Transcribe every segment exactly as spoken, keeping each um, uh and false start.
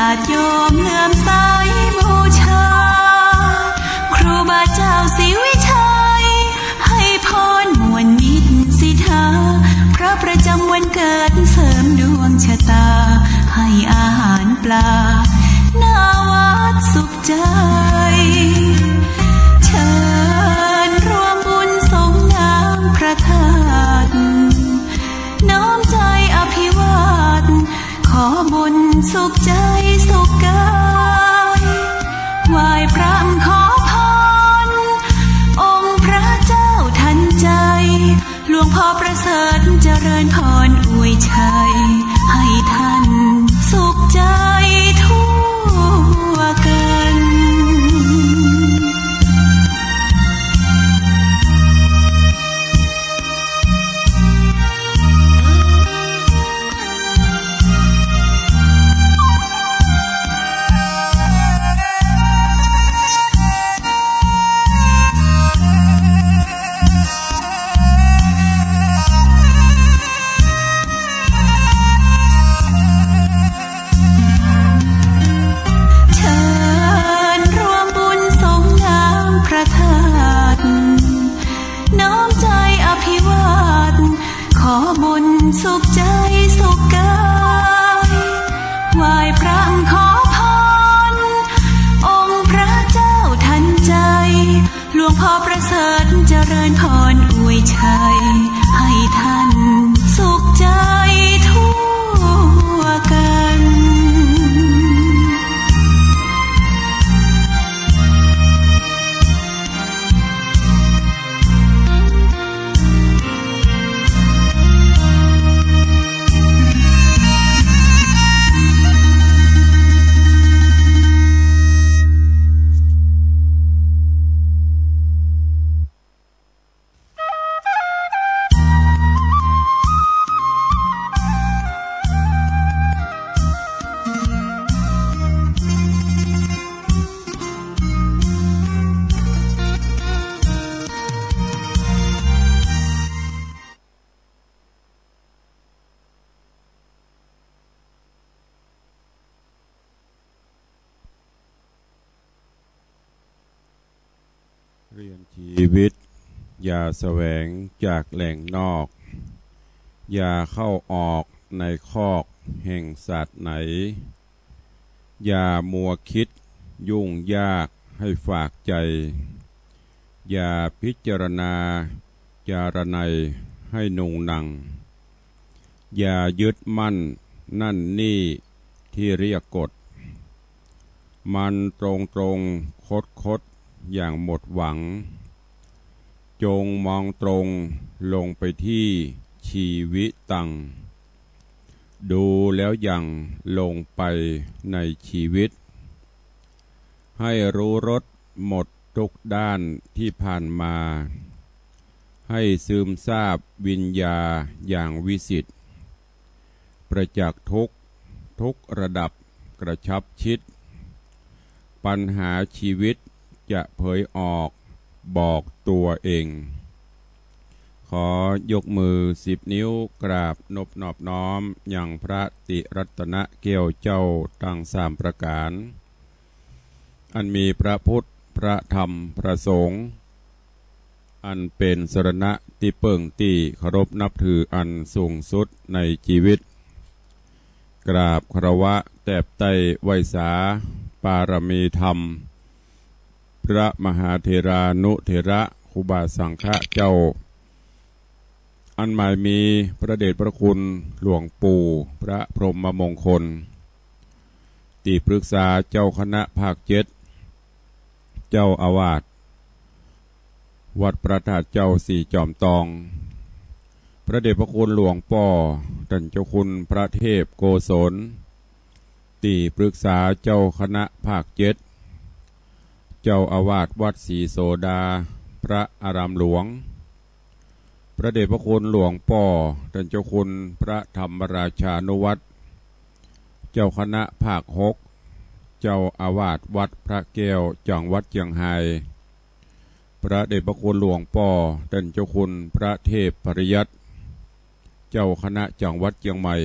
ญาติโยมเลื่อมใสบูชา ครูบาเจ้าศรีวิชัย ให้พรม่วนมิตรสิทธา พระประจำวันเกิดเสริมดวงชะตา ให้อาหารปลา หน้าวัดสุขใจ เชิญร่วมบุญสรงน้ำพระธาตุ น้อมใจอภิวาท ขอบุญสุขใจสุขกาย ไหว้พระขอพร องค์พระเจ้าทันใจ หลวงพ่อประเสริฐเจริญพรอวยชัย ให้ท่านสุขใจทั่วกัน เชิญร่วมบุญสรงน้ำพระธาตุ น้อมใจอภิวาท ขอบุญสุขใจสุขกาย ไหว้พระขอพร องค์พระเจ้าทันใจ หลวงพ่อประเสริฐเจริญพรอวยชัย ให้ท่านสุขใจทั่วกันเรียนชีวิต อย่าแสวงจากแหล่งนอก อย่าเข้าออกในคอกแห่งสัตว์ไหน อย่ามัวคิดยุ่งยากให้ฝากใจ อย่าพิจารณาจารณัยให้หน่งหนั่ง อย่ายึดมั่นนั่นนี่ที่เรียกกฎ มันตรงๆ คดๆ อย่างหมดหวัง จงมองตรงลงไปที่ชีวิตัง ดูแล้วหยั่งลงไปในชีวิต ให้รู้รสหมดทุกด้านที่ผ่านมา ให้ซึมซาบวิญญาอย่างวิสิทธิ์ ประจักษ์ทุกข์ทุกระดับกระชับชิด ปัญหาชีวิตจะเผยออกบอกตัวเอง ขอยกมือสิบนิ้วกราบนบนอบน้อมยังพระติรัตนแก้วเจ้าตังสามประก๋าน อันมีพระพุทธ พระธรรม พระสงฆ์ อันเป๋นสรณะตี้เปิ้งตี้เคารพนับถืออันสูงสุดในชีวิต กราบคารวะแตบไต้ไหว้สาปารมีธรรม พระมหาเถรานุเถระครูบาสังฆะเจ้า อันหมายมีพระเดชพระคุณหลวงปู่พระพรหมมงคล ตี้ปรึกษาเจ้าคณะภาคเจ็ด เจ้าอาวาสวัดพระธาตุเจ้าสี่จอมตอง พระเดชพระคุณหลวงป้อต้านเจ้าคุณพระเทพโกศล ตี้ปรึกษาเจ้าคณะภาคเจ็ด เจ้าอาวาสวัดศรีโสดา พระอารามหลวง พระเดชพระคุณหลวงป้อต้านเจ้าคุณพระธรรมราชานุวัฒน์ เจ้าคณะภาคหก เจ้าอาวาสวัดพระแก้ว จังหวัดเจียงฮาย พระเดชพระคุณหลวงป้อต้านเจ้าคุณพระเทพปริยัติ เจ้าคณะจังหวัดเจียงใหม่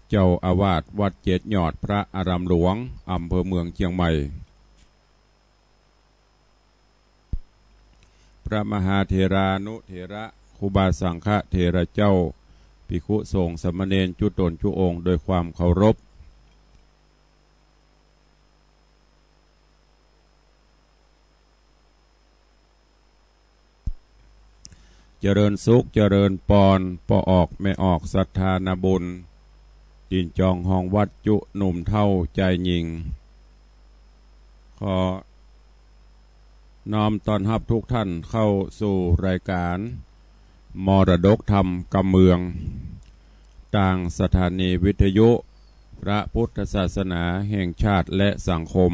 เจ้าอาวาสวัดเจ็ดยอดพระอารามหลวง อำเภอเมืองเจียงใหม่ พระมหาเถรานุเถระ ครูบาสังฆเถระเจ้า ภิกขุสงฆ์สามเณรจุ๊ต๋นจุ๊องค์โดยความเคารพ เจริญสุขเจริญปอน ป้อออกแม่ออกศรัทธานาบุญ ตี้จองห้องวัดจุ๊หนุ่มเฒ่าจายญิง ขอน้อมต้อนฮับทุกท่านเข้าสู่รายก๋านมรดกธรรมกำเมือง ตางสถานีวิทยุพระพุทธศาสนาแห่งชาติและสังคม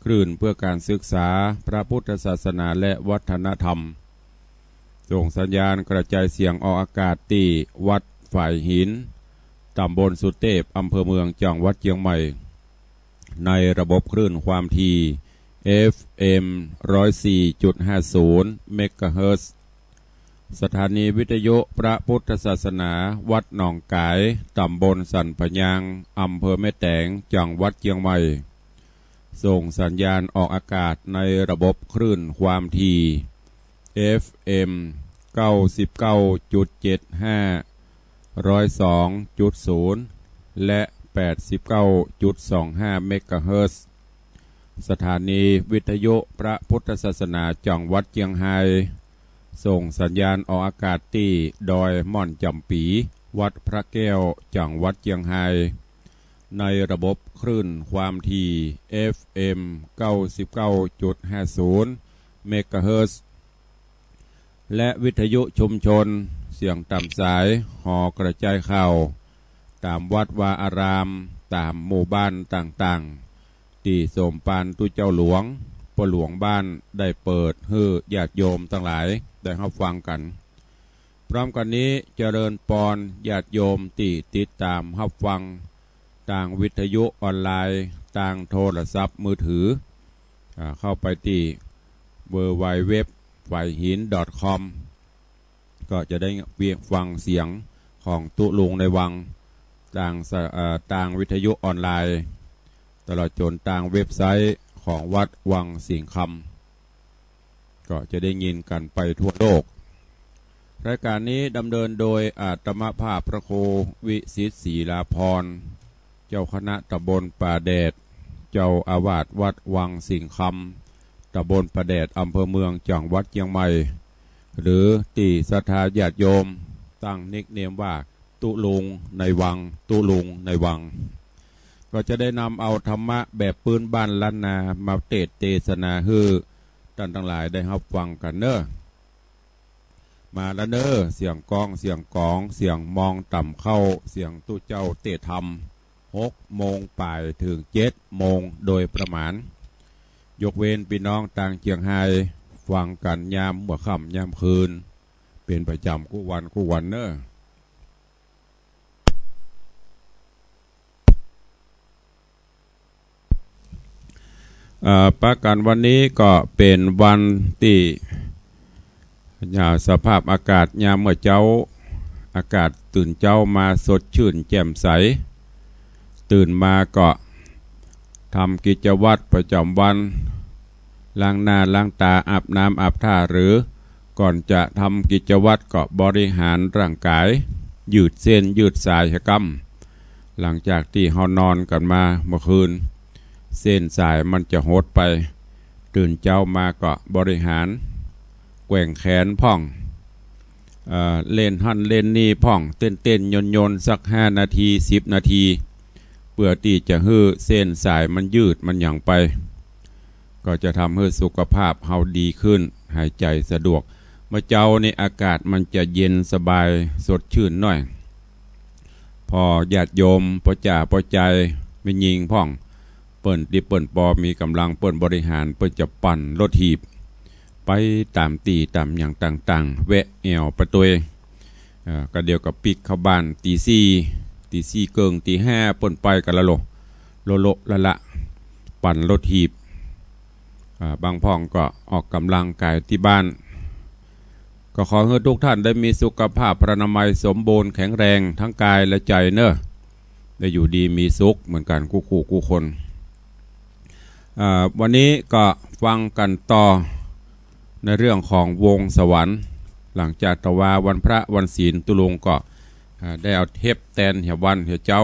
คลื่นเพื่อการศึกษาพระพุทธศาสนาและวัฒนธรรม ส่งสัญญาณกระจายเสียงออกอากาศตี้วัดฝายหิน ต๋ำบลสุเตพ อำเภอเมือง จังหวัดเจียงใหม่ ในระบบคลื่นความถี่ เอฟเอ็ม ร้อยสี่จุดห้าศูนย์ เมกะเฮิรตซ์ สถานีวิทยุพระพุทธศาสนาวัดหนองก๋าย ต๋ำบลสันปะยาง อำเภอแม่แตง จังหวัดเจียงใหม่ ส่งสัญญาณออกอากาศในระบบคลื่นความถี่ เอฟเอ็ม เก้าสิบเก้าจุดเจ็ดห้า ร้อยสองจุดศูนย์ และ แปดสิบเก้าจุดสองห้า เมกะเฮิรตซ์ สถานีวิทยุพระพุทธศาสนาจังหวัดเจียงฮาย ส่งสัญญาณออกอากาศตี้ดอยม่อนจ๋ำปี๋ วัดพระแก้ว จังหวัดเจียงฮาย ในระบบคลื่นความถี่ เอฟเอ็ม เก้าสิบเก้าจุดห้าศูนย์ เมกะเฮิรตซ์ และวิทยุชุมชนเสียงต๋ามสายหอกระจายข่าว ต๋ามวัดวาอาราม ต๋ามหมู่บ้านต่างๆ ตี้สมภารตุ๊เจ้าหลวง ป้อหลวงบ้านได้เปิดหื้อญาติโยมตังหลายได้ฮับฟังกั๋น พร้อมกั๋นนี้เจริญปอนญาติโยมตี้ติดต๋ามฮับฟังตางวิทยุออนไลน์ ตางโทรศัพท์มือถือ อ่า เข้าไปตี้ ดับเบิลยู ดับเบิลยู ดับเบิลยู ดอท ฝายหิน ดอท คอม ก็จะได้ฟังเสียงของตุ๊ลุงในวัง ตางสะ เอ่อ ตางวิทยุออนไลน์ ตลอดจ๋นตางเว็บไซต์ของวัดวังสิงห์คำ ก็จะได้ยินกั๋นไปทั่วโลก รายก๋านนี้ดำเนินโดยอาตมาภาพพระครูวิสิทธิ์ศรีลาภรณ์ เจ้าคณะต๋ำบลป่าแดด เจ้าอาวาสวัดวังสิงห์คำ ต๋ำบลป่าแดด อำเภอเมือง จังหวัดเจียงใหม่ หรือตี้ศรัทธาญาติโยมตั้งนิคเนมว่า ตุ๊ลุงในวัง ตุ๊ลุงในวัง ก็จะได้นำเอาธรรมะแบบปื๊นบ้านล้านนามาเตสน์เตสนาหื้อต้านตังหลายได้ฮับฟังกั๋นเน่อ มาแล้วเน่อ เสียงก้อง เสียงก๋อง เสียงมองต่ำเข้า เสียงตุ๊เจ้าเตสน์ธรรม หกโมงป๋ายเถิงเจ็ดโมงโดยประมาณ ยกเว้นปี้น้องตางเจียงฮาย ฟังกั๋นยามหัวค่ำยามคืน เป๋นประจ๋ำกู้วันกู้วันเน่อ เอ่อ ปะกั๋นวันนี้ก็เป๋นวันตี้ อ่า สภาพอากาศยามเมื่อเจ๊า อากาศตื่นเจ๊ามาสดชื่นแจ่มใส ตื่นมาก็ทำกิจวัตรประจ๋ำวัน ล้างหน้าล้างต๋า อาบน้ำอาบท่า หรือก่อนจะทำกิจวัตรก็บริหารร่างก๋าย ยืดเส้นยืดสายหื้อกำ หลังจากตี้เฮานอนกั๋นมาเมื่อคืน เส้นสายมันจะหดไป ตื่นเจ๊ามาก็บริหาร แกว่งแขนพ่อง เอ่อ เล่นหั้นเล่นนี่พ่อง เต้นๆ โยนๆ สักห้านาที สิบนาที เปื้อตี้จะหื้อเส้นสายมันยืดมันหยังไป ก็จะทำหื้อสุขภาพเฮาดีขึ้น หายใจ๋สะดวก เมื่อเจ๊านี้อากาศมันจะเย็นสบายสดชื่นหน้อย ป้อญาติโยม ป้อจ๋าป้อใจ๋ แม่ญิงพ่อง เปิ้นตี้เปิ้นปอมีก๋ำลัง เปิ้นบริหาร เปิ้นจะปั่นรถถีบ ไปต๋ามตี้ต๋ามหยังต่างๆ แวะแอ่วไปตวย เอ่อ ก็เดี๋ยวก็ปิ๊กเข้าบ้าน ตี๋สี่ ตี๋สี่เกิ่ง ตี๋ห้า เปิ้นไปกั๋นละโล โลโลละละ ปั่นรถถีบ อ่า บางพ่องก็ออกก๋ำลังก๋ายตี้บ้าน ก็ขอหื้อทุกท่านได้มีสุขภาพพรรณนามัยสมบูรณ์แข็งแรงทั้งก๋ายและใจ๋เน่อ ได้อยู่ดีมีสุขเหมือนกั๋นกู้ๆ กู้คน อ่า วันนี้ก็ฟังกั๋นต่อในเรื่องของวงสวรรค์ หลังจากตะวาวันพระวันศีลตุ๊ลุงก็ อ่า ได้เอาเทปแตนเหียวันเหียเจ๊า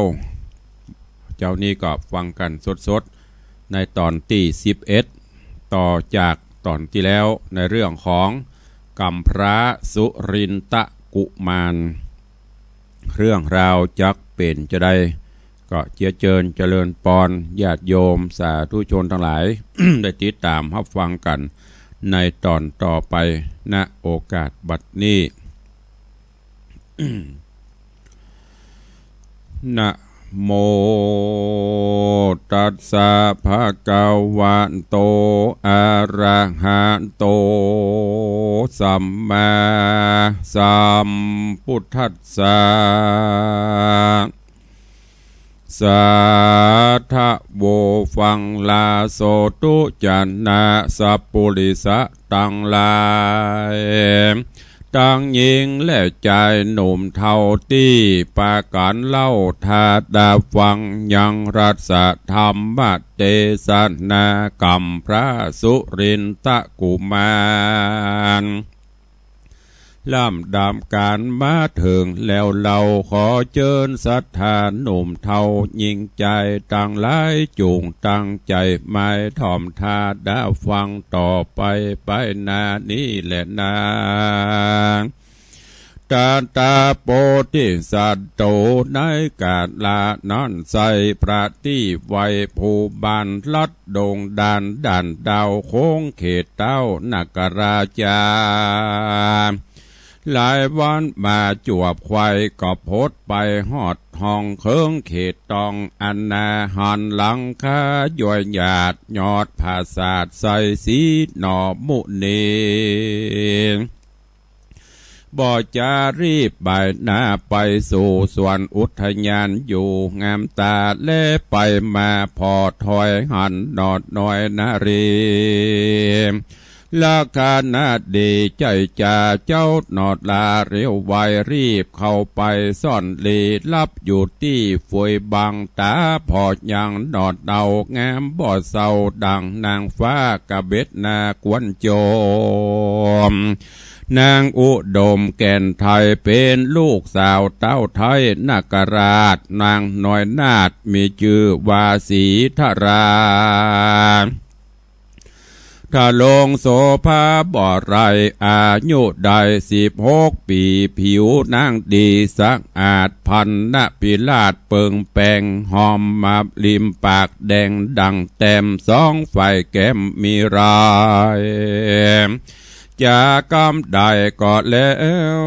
เจ๊านี้ก็ฟังกั๋นสดๆ ในต๋อนตี้สิบเอ็ด ต่อจากต๋อนตี้แล้วในเรื่องของก๋ำพร้าสุรินทกุมาร เรื่องราวจักเป๋นจาใด ก็เจียเจิญเจริญปอนญาติโยมสาธุชนตังหลาย ได้ติดต๋ามฮับฟังกั๋นในต๋อนต่อไป ณ โอกาสบัดนี้ นะโมตัสสะ ภะคะวะโต อะระหะโต สัมมาสัมพุทธัสสะ สาธะโว ฟังลาโสตุ จะนะสัปปุริสะตังหลาย ตังญิงและจายหนุ่มเฒ่าตี้ปากั๋นเล่า ถ้าดาฟังยังรัสธรรมเตสนาก๋ำพร้าสุรินทกุมาร ลำดับก๋านมาเถิงแล้วเฮา ขอเจิญศรัทธาหนุ่มเฒ่าญิงจายตังหลาย จุ่งตั้งใจ๋หมายถ่อมถ้าดาฟังต่อไป ไปหน้านี้แลนา ตถาโพธิสัตว์โตในก๋าละนั้น ใส่ประตี้ไว้ภูบานลัดดงด่าน ด่านดาวโค้งเขตเต๊านคราจา หลายวันมาจวบไขว่ ก็พดไปฮอดห้องเคิงเขตตอง อันนาหันหลังคาย้วยหยาด ยอดผาสาทใสสีหน่อมุนี บ่จารีบบ่ายหน้าไปสู่สวนอุทยานอยู่งามต๋า แลไปมาผ่อถอยหันหนอดน้อยนารี ลักขณะดีใจ๋จา เจ้าหนอดลาเร็วไว รีบเข้าไปซ่อนหลีลับอยู่ตี้ฝุยบังต๋า ผ่อยังหนอดเอางามบ่เศร้า ดั่งนางฟ้ากระเบ็ดหน้ากวนโจม นางอุดมแก่นไทย เป๋นลูกสาวเต๊าไทยนคราช นางน้อยนาถมีจื้อว่าสีธรา ทะลงโสภาบ่ไร อายุได้สิบหกปี๋ ผิวนางดีสะอาด พรรณพิราชเปิงแป๋ง หอมมาริมปากแดงดั่งแต้ม สองฝ่ายแก้มมีรอย จากำใดก็แล้ว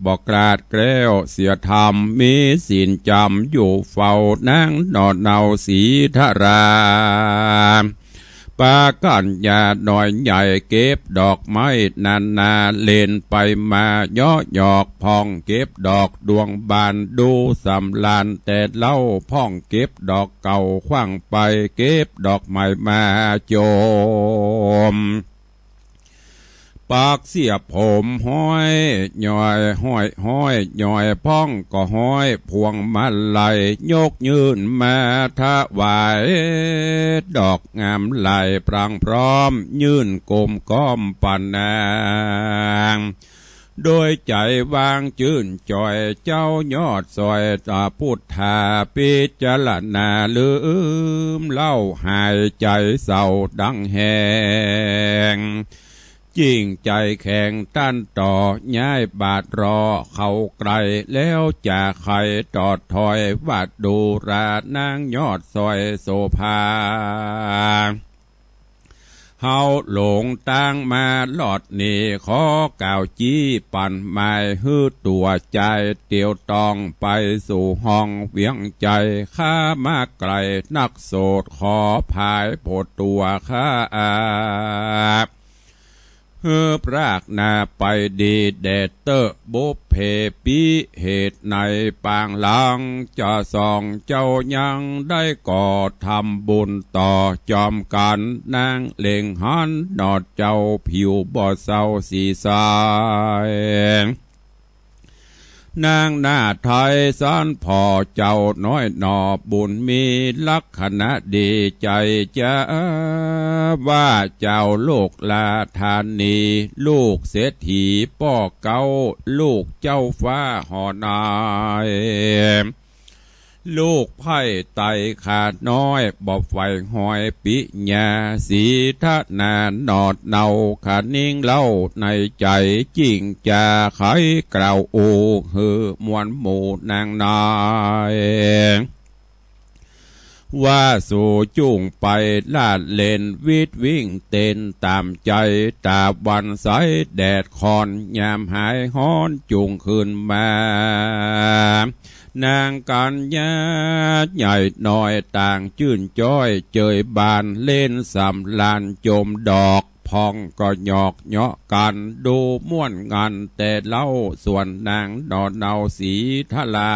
บ่กลาดแคล้วเสียธรรม มีศีลจ๋ำอยู่เฝ้า นางหนอดเนาสีธรา ปากั๋ญญาน้อยใหญ่ เก็บดอกไม้นานา เล่นไปมาเยาะหยอก พ่องเก็บดอกดวงบาน ดูสำราญแต่เล่า พ่องเก็บดอกเก่าขว้างไป เก็บดอกใหม่มาโจม ปักเสียบผมห้อยย้อย ห้อยห้อยย้อย พ่องก็ห้อยพวงมาลัย ยกยื่นมาถวาย ดอกงามหลายพรางพร้อม ยื่นกลมก้อมปานนาง โดยใจ๋วางจื้นจ่อย เจ้ายอดสอยตาพุทธา พิจารณาลืมเล่า หายใจ๋เศร้าดังแห้ง จิ่งใจ๋แข็งต้านต่อ ย้ายบาทรอเข้าใก้ แล้วจะไขตอดถอย ว่าดูรานางยอดสอยโสภา เฮาหลงตางมาลอดนี้ ขอกล่าวจี้ปั๋นหมาย หื้อตั๋วจายเตียวต้อง ไปสู่ห้องเวียงใจ๋ ข้ามาไก๋นักโสด ขอผายโผดตั๋วข้า หื้อพรากหน้าไปดีแด่เต๊อะ บุพเพปิเหตุในปางหลัง จะสองเจ้ายังได้ก่อทำบุญต่อจอมกั๋น นางเล็งหันหนอดเจ้า ผิวบ่เศร้าสีใส นางนาฏไทยสรรพ่อเจ้าน้อยหน่อบุญมีลักษณะดีใจ๋จ๋า ว่าเจ้าลูกราชธานี ลูกเศรษฐีป้อเก๊า ลูกเจ้าฟ้าหอใน ลูกไพร่ไต่ข้าน้อย บ่ใฝ่หอยปิญญา สีทนาหนอดเนาขะนิงเล่าในใจ๋ จิ่งจาไขกล่าวอู้หื้อมวลหมู่นางนาย ว่าสูจุ่งไปลาดเล่นวิดวิ่งเต้นต๋ามใจ๋ ต๋าวันใสแดดค่อน ยามหายฮ้อนจุ่งขึ้นมา นางกัญญาใหญ่น้อยต่างจื้นจ้อย เจยบานเล่นสำราญจมดอก พ่องก็หยอกเหยาะกั๋น ดูม่วนงันแต่เล้า ส่วนนางหน่อเนาสีทรา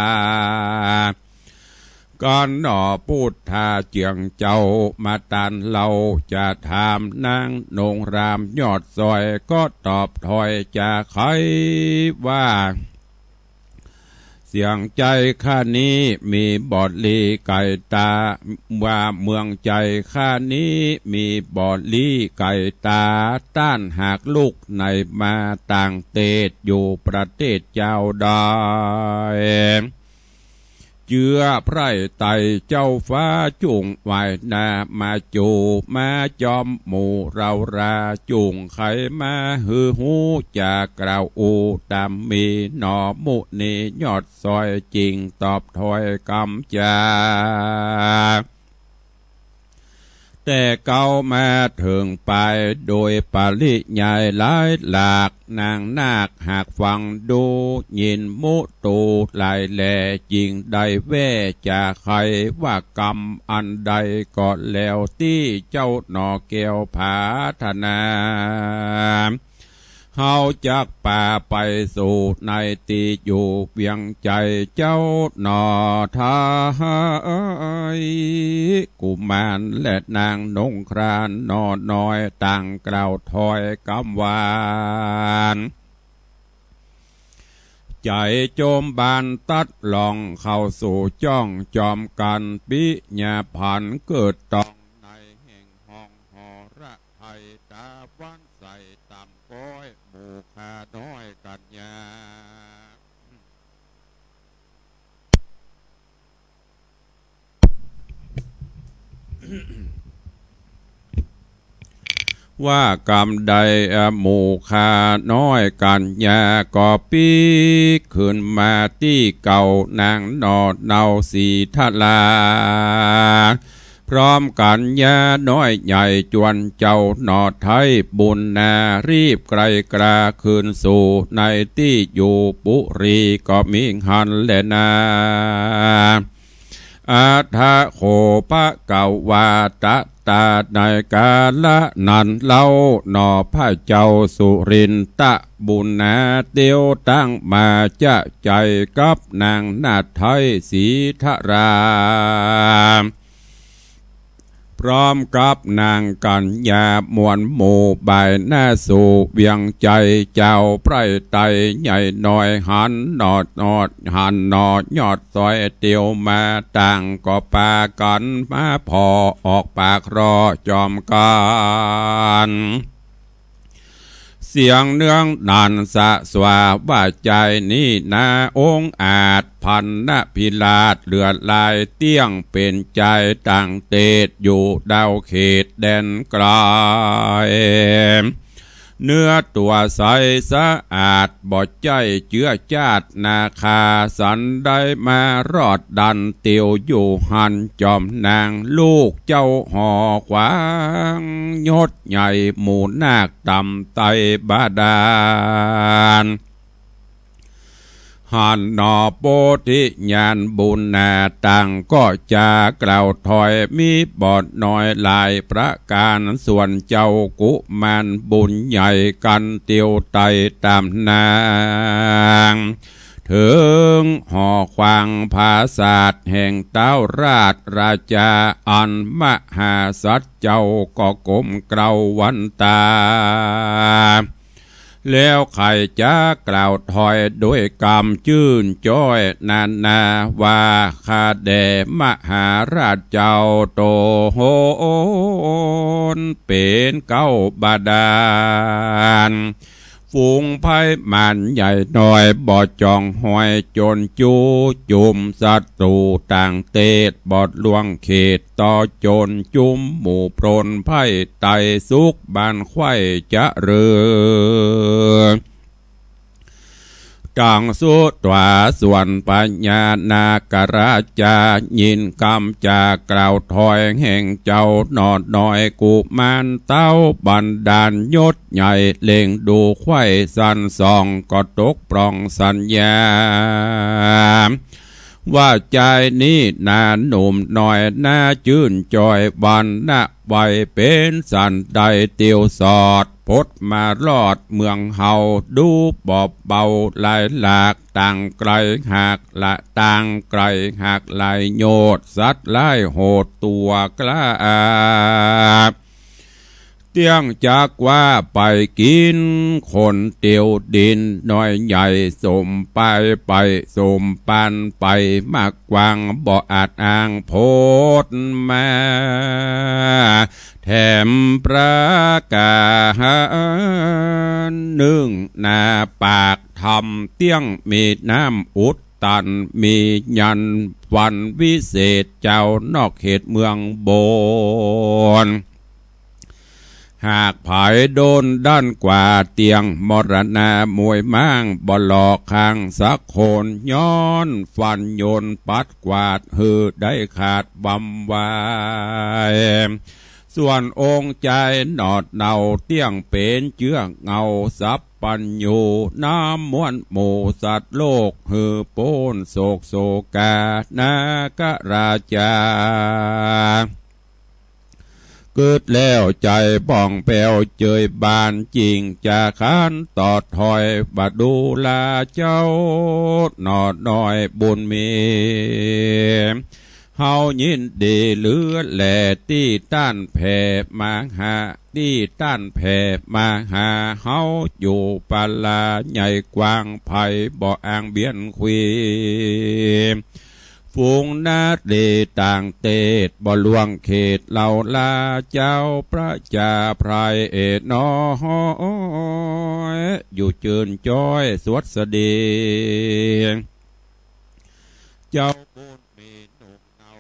กั๋นหน่อปุทธาเจื้องเจ้ามาตานเล่า จะถามนางนงรามยอดซอย ก็ตอบถ้อยจาไขว่า เสียงใจ๋ข้านี้มีบ่หลีไก๋ต๋า ว่าเมืองใจ๋ข้านี้มีบ่หลีไก๋ต๋า ต้านหากลุกไหนมาต่างเตศ อยู่ประเทศเจ้าได้ เจื้อไพร่ไต่เจ้าฟ้าจุ่งไหว้หน้ามาจู๋ มาจอมหมู่เฮาราจุ่งไขมาหื้อฮู้ จะกล่าวอู้ต๋ามมีหน่อมุนียอดซอย จิ่งตอบถ้อยกำจา แต่เก๊ามาเถิงปายโดยปริยายหลายหลาก นางนาคหากฟังดูยินมุตูหลายแล จิ่งได้แว่จาไขว่ากำอันใดก็แล้วตี้เจ้าหน่อแก้วผาธนา เฮาจักปาไปสู่ในตี้อยู่เวียงใจ๋ เจ้าหน่อไทยกุมารและนางนงครานหน่อน้อยต่างกล่าวถ้อยกำหวาน ใจ๋จมบานตัดหล่องเข้าสู่จ้องจอมกั๋น ปิญญาผันเกิดต้องในแห่งห้องหอระไทย ต๋าวันใสต่ำก้อยหมู่ข้าน้อยกัญญา ว่ากำใดหมู่ข้าน้อยกัญญาก็ปิ๊กขึ้นมาตี้เก่า นางหน่อเนาสีทรา พร้อมกัญญาน้อยใหญ่จวนเจ้าหน่อไทยบุญนา รีบไกลกราคืนสู่ในตี้อยู่ปุรีก็มิหั้นแลนา อัฏฐโขภะกวาตะ ตาในกาละนั้นเล่าหน่อพระเจ้าสุรินทะบุญนาเตียวตั้งมาจะใจ๋กับนางนาฏไทยสีทรา พร้อมกับนางกัญญามวลหมู่บ่ายหน้าสู่เวียงใจ๋ เจ้าไพร่ไต่ใหญ่น้อยหันหน่อหน่อหันหน่อยอดซอยเตียวมาต่างก็ปากั๋นมาผ่อออกปากรอจอมกั๋น เสียงเนืองนันสะสวาว่าใจ๋นี้นาองค์อาจพันนพิราชเหลือหลายเตี้ยงเป๋นใจ๋ต่างเตศอยู่ดาวเขตแดนไกล เนื้อตั๋วใสสะอาดบ่ใจ้เจื้อจาตินาคา สันได้มารอดดันเตียวอยู่หั้นจอมนางลูกเจ้าหอขวางยศใหญ่หมู่นาคต่ำไตบาดาล หันหน่อโพธิญาณบุญนาต่างก็จากล่าวถ้อยมีบ่น้อยหลายประก๋าน ส่วนเจ้ากุมารบุญใหญ่กั๋นเตียวไต่ต๋ามนาง เถิงหอขวางผาสาทแห่งเต๊าราชราชาอันมหาสัตว์เจ้าก็ก้มเกล้าวันต๋า แล้วใค่จะกล่าวถอยด้วยกำจื้นจ้อยนานาว่า ข้าแด่มหาราชเจ้าโตน เป๋นเก๊าบาดาล ฝูงไพร่มารใหญ่น้อย บ่จ่องฮอยจนจู้ จุมศัตรูต่างเตศ บ่ล่วงเขตต่อจน จุมหมู่พรนไพร่ไตสุข บ้านใคว่เจริญ ตังสุดต๋วาส่วนพญานาคราชา ยินกำจากล่าวถอยแห่งเจ้าหนอน้อยกุมารเต้า บันดาลยศใหญ่เล็งดูไขว่สันส่อง ก็ตกปลองสัญญา ว่าจายนี้นาหนุ่มน้อยนาจื้นจ้อย วันนะไวเป๋นสันใดเตียวสอด พดมารอดเมืองเฮา ดูบ่เบาหลายหลาก ต่างไกลหากละต่างไกลหากหลายโยชน์ สัตว์ร้ายโหดตั๋วกล้า เตี้ยงจักว่าไปกิ๋นคนเตียวดิน น้อยใหญ่สมไปไปสมปันไปมากกว้าง บ่อาจอ้างโพดมา แถมประก๋าศนึ่งนาปากถ้ำเตี้ยง มีน้ำอุดตัน มียันวันวิเศษ เจ้านอกเขตเมืองบน หากผายโดนด้านกว่าเตี้ยง มรณะมวยม้าง บ่หลอกข้างสักคน ย้อนฟันยนต์ปัดกวาด หื้อได้ขาดบำวาย ส่วนองค์จายหนอดเนาเตี้ยง เป๋นเจื้อเงาสัพพัญญู น้ำม้วนหมู่สัตว์โลก หื้อป๊นโศกโศกา นาคราชา กึ๊ดแล้วใจ๋บ่องแผ้วเจยบาน จิ่งจะขานตอดถอย บ่ดูราเจ้าหนอน้อยบุญมี เฮายินดีเหลือแล ตี้ต้านแผ่มาหา ตี้ต้านแผ่มาหา เฮาอยู่ปาลาใหญ่กว้าง ใผบ่อ้างเบียดขวี ฝูงนารีต่างเตศ บ่ล่วงเขตเฮาราเจ้า ประจาไพร่เอ๋ยหนอ อยู่จื้นจ้อยสวัสดี เจ้าบุญมีหนุ่มเนา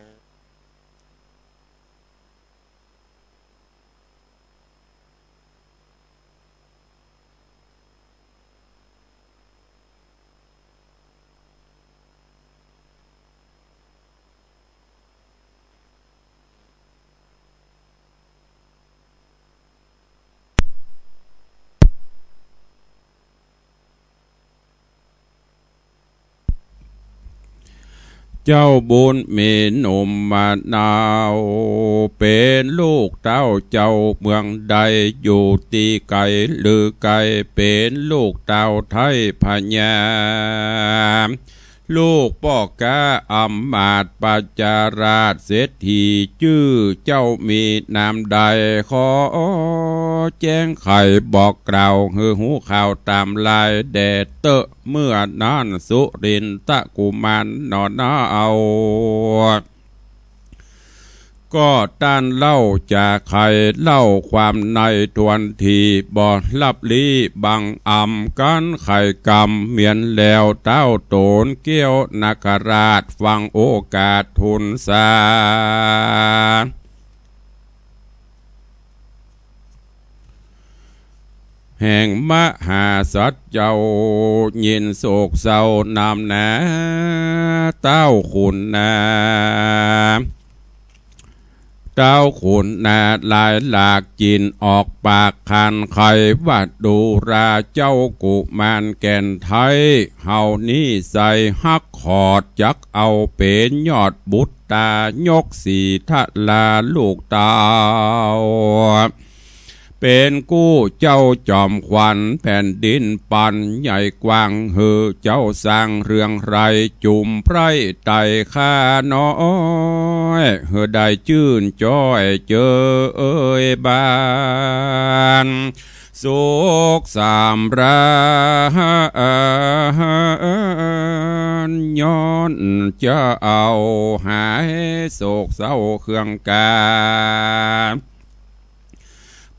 เจ้าบุญมีหนุ่มมะนาว เป๋นลูกเต้าเจ้าเมืองใด อยู่ตี้ไก๋หรือใก้ เป๋นลูกเต้าไทยพญา ลูกป้อก๊าอำมาตย์ประชาราษฎร์เศรษฐี จื้อเจ้ามีนามใด ขอแจ้งไขบอกกล่าว หื้อฮู้ข่าวต๋ามลายแด่เต๊อะ เมื่อนั้นสุรินทกุมารหนอนาเอา ก็ต้านเล่าจาไขเล่าความในทวนที บ่ลับลี้บังอำ กั๋นไขกำ เมียนแล้วเต้าโตนเกี้ยวนาคราช ฟังโอกาสทูลสา แห่งมหาสัตว์เจ้า ยินโศกเศร้านำหนา เต้าขุนนา เต้าขุนนาหลายหลาก จิ่นออกปากขานไขว่า ดูราเจ้ากุมารแก่นไทย เฮานี้ใส่ฮักขอด จักเอาเป๋นยอดบุตร ตายกสีทราลูกเต้า เป๋นกู้เจ้าจอมขวัญแผ่นดินปันใหญ่กว้าง หื้อเจ้าสร้างเรืองไร้ จุมไพร่ไต่ข้าน้อย หื้อได้จื้นจ้อยเจยบาน สุขสำราญ ย้อนจะเอาหายโศกเศร้าเคืองกา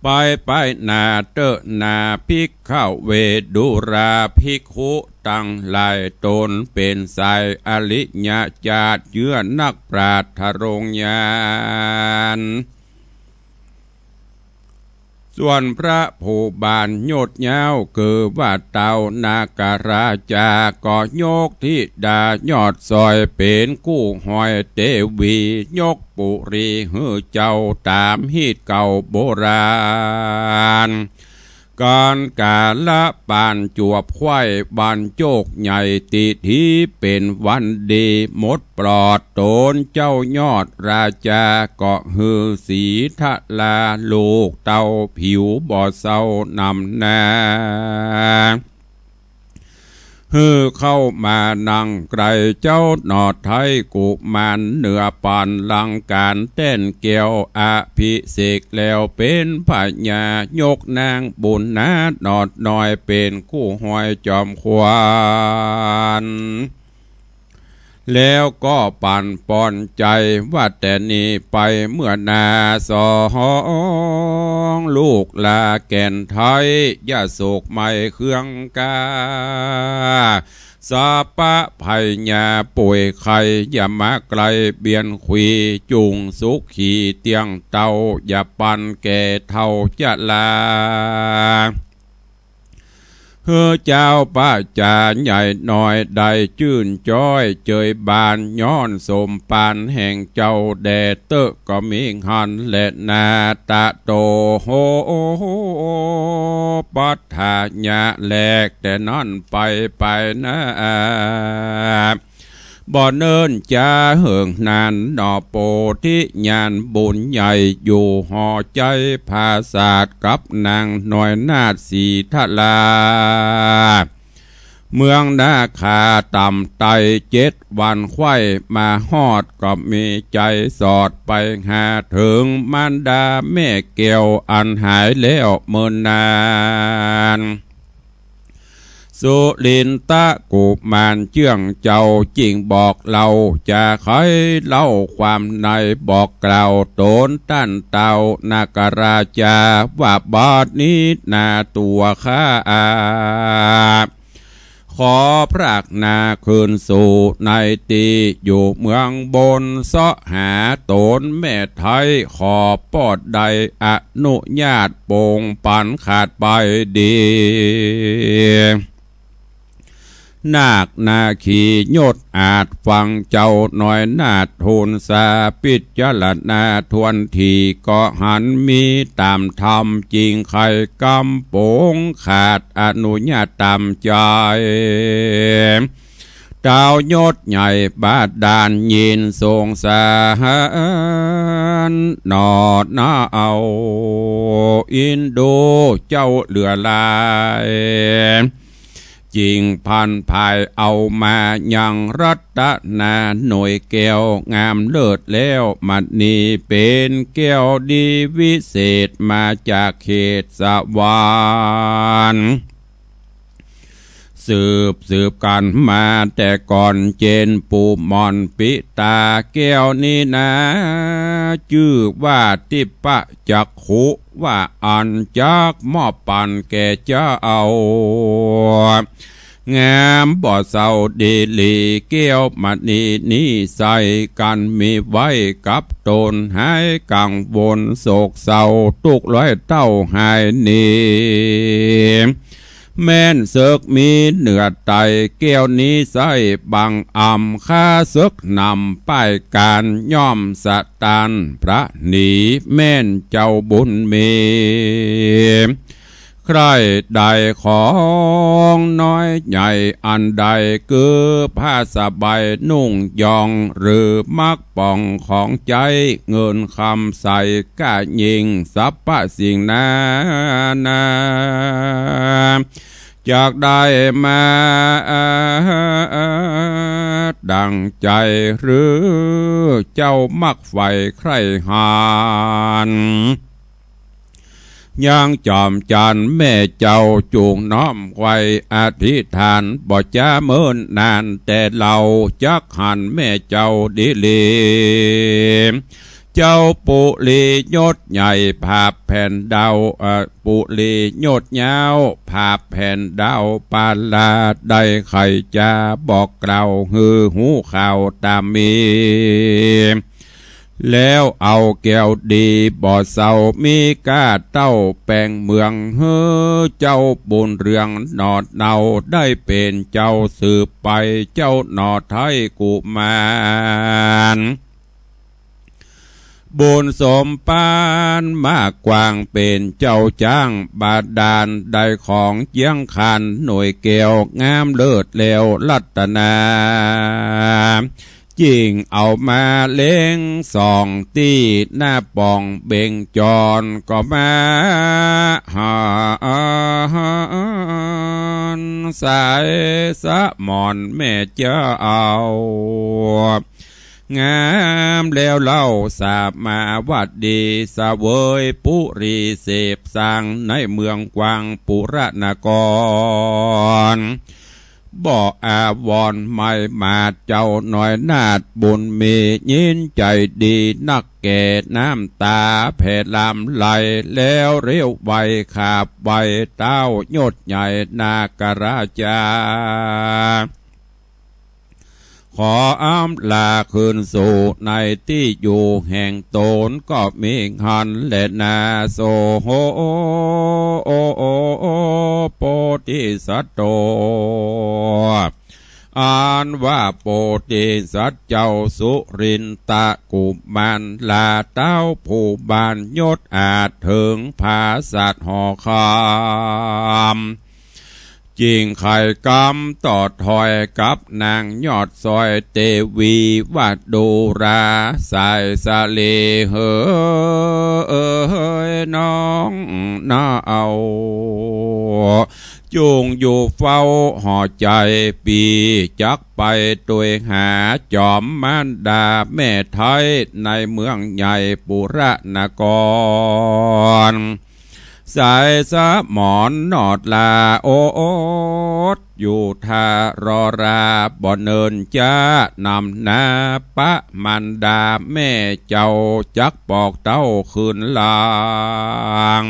ไปไปหน้าเต๊อะหน้า ภิกขเว ดูราภิกขุตังหลาย ตนเป๋นสายอริยะจาติ เจื้อนักปราชญ์ทรงญาณ ส่วนพระผู้บานยศยาว คือว่าเต้านาคราชา ก็ยกธิดายอดสอย เป๋นกู้ห้อยเตวี ยกปุรีหื้อเจ้า ต๋ามฮีตเก่าโบราณ ก๋านก๋าละปานจวบไขว้ บรรโจคใหญ่ติธี เป๋นวันดีหมดปลอด ตนเจ้ายอดราชา ก็หื้อสีทะลา ลูกเต้าผิวบ่เศร้านำหน้า หื้อเข้ามานั่งใก้เจ้าหนอไท้กุมาร เหนือปัลลังก์ก๋านแต้นแก้ว อภิเษกแล้วเป๋นพญา ยกนางบุญนาหนอดน้อย เป๋นกู้ห้อยจอมขวัญ แล้วก็ปันปอนใจ๋ว่า แต่นี้ไปเมื่อหน้าสอง ลูกหล้าแก่นไท้ อย่าโศกไหม้เคืองกา สาปะภัยยาป่วยไข้ อย่ามาใก้เบียนขี จุ่งสุขีเตี้ยงเต้า อย่าปันแก่เฒ่าจะลา หื้อเจ้าประจาใหญ่น้อย ได้จื้นจ้อยเจยบาน ย้อนสมปานแห่งเจ้าแด่เต๊อะ ก็มีหั้นแลนา ตะโต โห ปัฏฐายะ แล แต่นั้นไป ไปนา บ่เนิ่นจาเหิงนานหนอ โพธิญาณบุญใหญ่ อยู่หอใจ๋ผาสาท กับนางน้อยนาถสีทะลา เมืองนาคาต่ำไต้ เจ็ดวันไขว้มาฮอด ก็มีใจ๋สอดไปหา เถิงมารดาแม่แก้ว อันหายแล้วเมินนาน สุรินทะกุมารเจื้องเจ้า จึงบอกเล่าจาไขเล่าความใน บอกกล่าวตนต้านเต้านาคราชา ว่าบัดนี้นาตั๋วข้า ขอพรากนาคืนสู่ในตี้อยู่เมืองบน เสาะหาตนแม่ไท้ ขอปอดได้อนุญาต ปงปันขาดไปดี นาคนาขียศอาจ ฟังเจ้าน้อยนาถทูลสา พิจารณาถ้วนที ก็หันมีต๋ามธรรม จึงใค่กำปงขาดอนุญาตต๋ามใจ๋ เต้ายศใหญ่บาดาลยินสงสาร หนอนาเอาอินดูเจ้าเหลือหลาย จึงพันภายเอามายังรัตนาหน่วยแก้วงามเลิศแล้ว มณีเป๋นแก้วดีวิเศษ มาจากเขตสวรรค์ สืบสืบกั๋นมาแต่ก่อนเจน ปู่หม่อนปิตาแก้วนี้นา จื้อว่าทิพจักขุ ว่าอันจักมอบปันแก่เจ้า งามบ่เศร้าดีหลี แก้วมณีนี้ใส่กั๋นมีไว้กับตน หายกังวลโศกเศร้า ตุ๊กข์ร้อยเต้าหายหนี แม่นเสิกมีเหนือไต้ แก้วนี้ใส่บังอำ ข้าเสิกนำป้ายก๋าน ย่อมสะตานพระหนี แม่นเจ้าบุญมี ใคร่ได้ของน้อยใหญ่อันใด คือผ้าสบายนุ่งยอง หรือมักป่องของใจ๊ เงินคำใส่ก้ายิ่ง สรรพสิ่งนานา จักได้มาดั่งใจ๋ หรือเจ้ามักใฝ่ใคร่หัน ยังจอมจันทร์แม่เจ้าจุ่งน้อมไว้อธิษฐาน บ่จ๊าเมินนานแต่เล่า จักหันแม่เจ้าดีหลี เจ้าปุรียศใหญ่ผาบแผ่นดาว เอ่อ ปุรียศยาวผาบแผ่นดาวปาลา ได้ใค่จะบอกกล่าวหื้อฮู้ข่าวต๋ามมี แล้วเอาแก้วดีบ่เศร้า มีก้าเต้าแปงเมือง หื้อเจ้าบุญเรืองหนอเนา ได้เป๋นเจ้าสืบไป เจ้าหนอไทยกุมาร บุญสมปานมากกว้าง เป๋นเจ้าจ๊างบาดาล ได้ของเจียงคานหน่วยแก้วงามเลิศแล้วรัตนา จิ่งเอามาเล็งส่องตี้หน้าป่องเบ่งจร ก็มาหาสายสมรแม่เจ้า งามแล้วเล่าสามาวดี เสวยปุรีเสพสร้างในเมืองกว้างปุระนคร บ่อาวรณ์ไม่หมาดเจ้าน้อยนาฏบุญมี ยินใจ๋ดีนักแก่น้ำต๋าแผ่ลำไหล แล้วเร็วไวขาบไวเต้ายศใหญ่นาคราชา ขออำลาคืนสู่ในตี้อยู่แห่งต๋น ก็มีหั้นแลนา โส โห โพธิสัตโต อันว่าโพธิสัตว์เจ้าสุรินทะกุมารลาเต้าผู้บานยศอาจเถิงผาสัตว์หอคำ จิ่งไขกำต่อถอยกับนางยอดซอยเตวีวโดราสายสะเล เหยน้องนาเอา จุ่งอยู่เฝ้าหอใจ๋ปี้ จักไปตวยหาจอมมารดาแม่ไทยในเมืองใหญ่ปุระนคร สายสมรนอดลาอดอยู่ท่ารอรา บ่เนินจ๊านำนาปะมารดาแม่เจ้า จักปอกเต้าคืนหลัง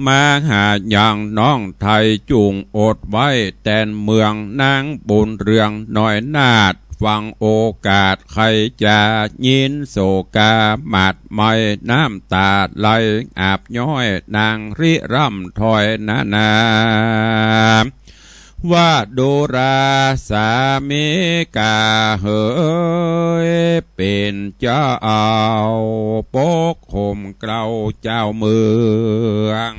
มาหายังน้องไทยจุ่งอดไว้แตนเมือง นางบุญเรืองน้อยนาฏฟังโอกาส ใค่จะยินโศกาหมาดไหม้ น้ำต๋าไหลอาบย้อย นางริร่ำถ้อยนานา ว่าโดราสามิกาเหย เป๋นเจ้าปกครองเกล้าเจ้าเมือง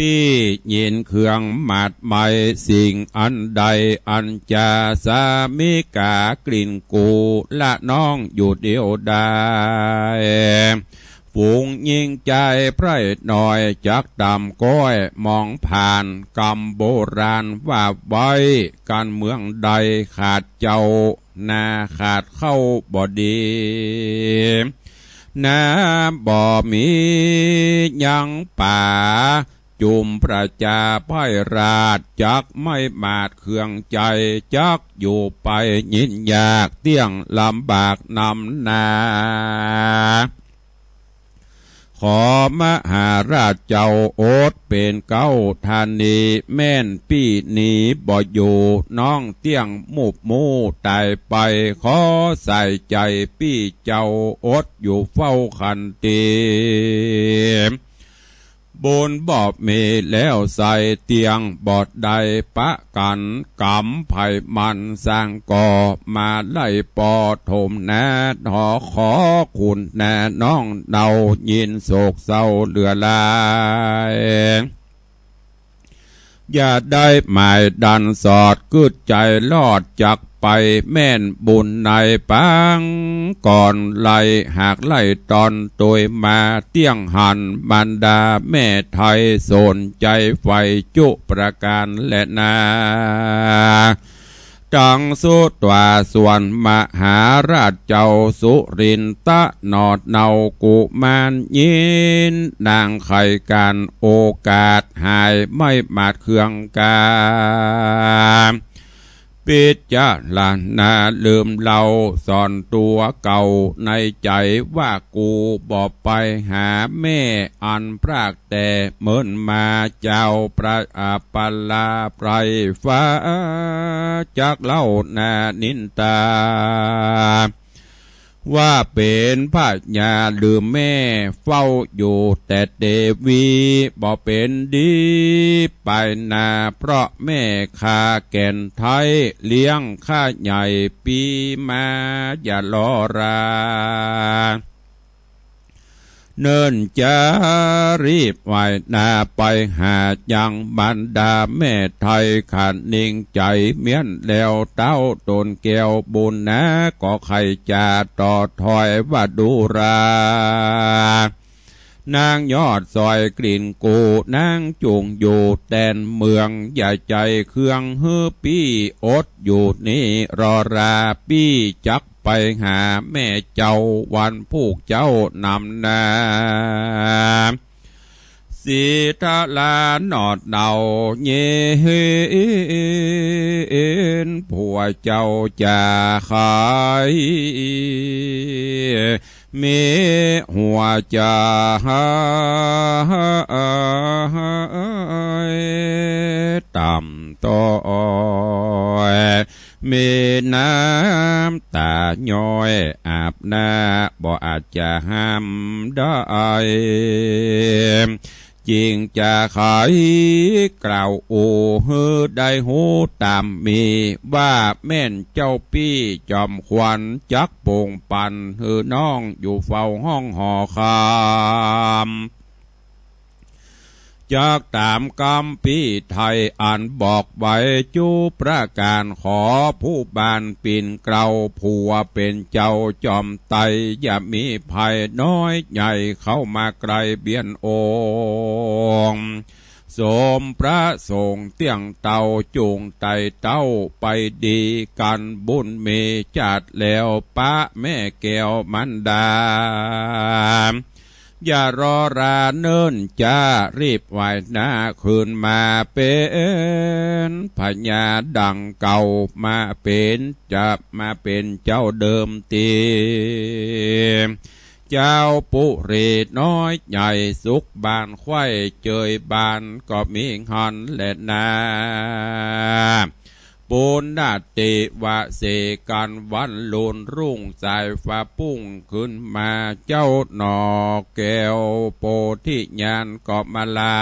ปี้ยินเครื่องหมาดไหม้ สิ่งอันใดอันจาสามิกากลิ่นกุละน้องอยู่เดียวดาย ฝูงญิงจายไพร่น้อยจักต๋ามก้อยมองผ่าน กำโบราณว่าไว้ การเมืองใดขาดเจ้า นาขาดเข้าบ่ดี นาบ่มียังป๋า จุมประจาไพร่ราชจักไม่หมาดเคืองใจ๋ จักอยู่ไปยินยากเตี้ยงลำบากนำนา ขอมหาราชเจ้าอดเป๋นเกล้าธานี แม่นปี้หนีบ่อยู่ น้องเตี้ยงมุบมู่ต๋ายไป ขอใส่ใจ๋ปี้เจ้าอดอยู่เฝ้าขันตี บุญบ่มีแล้วใส่เตี้ยงบ่ได้ประกั๋น ก๋รรมใผมันสร้างก่อมาไล่ปอถมนา ขอ ขอคุณนาน้องเนา ยินโศกเศร้าเหลือหลาย อย่าได้หมายดันสอด กึ๊ดใจ๋รอดจักไป แม่นบุญในปางก่อน ไล่หากไล่ต๋อนตวยมา เตี้ยงหันมารดาแม่ไทย สนใจ๋ใฝ่จุประก๋านแลนา ตังสุตวา ส่วนมหาราชเจ้าสุรินทะหนอดเหน่ากุมารยิน นางใค่ก๋านโอกาสหายไม้หมาดเครื่องกา ปิจารณาลืมเล่าส่วนตั๋วเก่าในใจ๋ว่า กูบ่ไปหาแม่อันพรากแต่เมินมา เจ้าประอัปปะลาไพร่ฟ้าจักเล่านานินตา ว่าเป๋นพญาลืมแม่เฝ้าอยู่แต่เตวี บ่เป๋นดีไปนา เพราะแม่ข้าแก่นไท้เลี้ยงข้าใหญ่ปี้มา อย่ารอรา เนิ่นจารีบไหว้หน้าไปหายังบรรดาแม่ไท้ ขันนิ่งใจ๋เมี้ยนแล้วเต้าต๋นแก้วบุญนา ก็ใค่จะต่อถ้อยว่า ดูรา นางยอดสอยกลิ่นกู นางจุ่งอยู่แตนเมือง อย่าใจ๋เคืองหื้อปี้อดอยู่นี่รอรา ปี้จักไปหาแม่เจ้าวันพูกเจ๊านำนา สีทะลาหนอดเหน่าเยเห็น ผัวเจ้าจะขาย มีหัวใจ๋ต่ำต้อย มีน้ำต๋าย้อยอาบหน้า บ่อาจจะห้ามได้ จึงจะใค่กล่าวอู้หื้อได้ฮู้ต๋ามมี ว่าแม่นเจ้าปี้จอมขวัญจักปงปันหื้อน้องอยู่เฝ้าห้องหอคำ จักต๋ามกำปี้ไถ่อันบอกไว้จุประก๋าน ขอผู้บ้านปิ่นเกล้า ผัวเป๋นเจ้าจอมไต อย่ามีภัยน้อยใหญ่เข้ามาใก้เบียดองค์ สมประสงค์เตี้ยงเต้าจุ่งไต่เต้าไปดีกั๋น บุญมีจัดแล้วปะแม่แก้วมารดา อย่ารอราเนิ่นจารีบไหว้หน้าคืนมาเป๋นพญาดังเก่า มาเป๋นจะมาเป๋นเจ้าเดิมตี้ เจ้าปุรีน้อยใหญ่สุขบ้านไขว้เจยบ้านก็มีหั้นแลนา ปุณณติวเสกัณวันลุนรุ่งสายฟ้าปุ้งขึ้นมา เจ้าหน่อแก้วโพธิญาณก็มาลา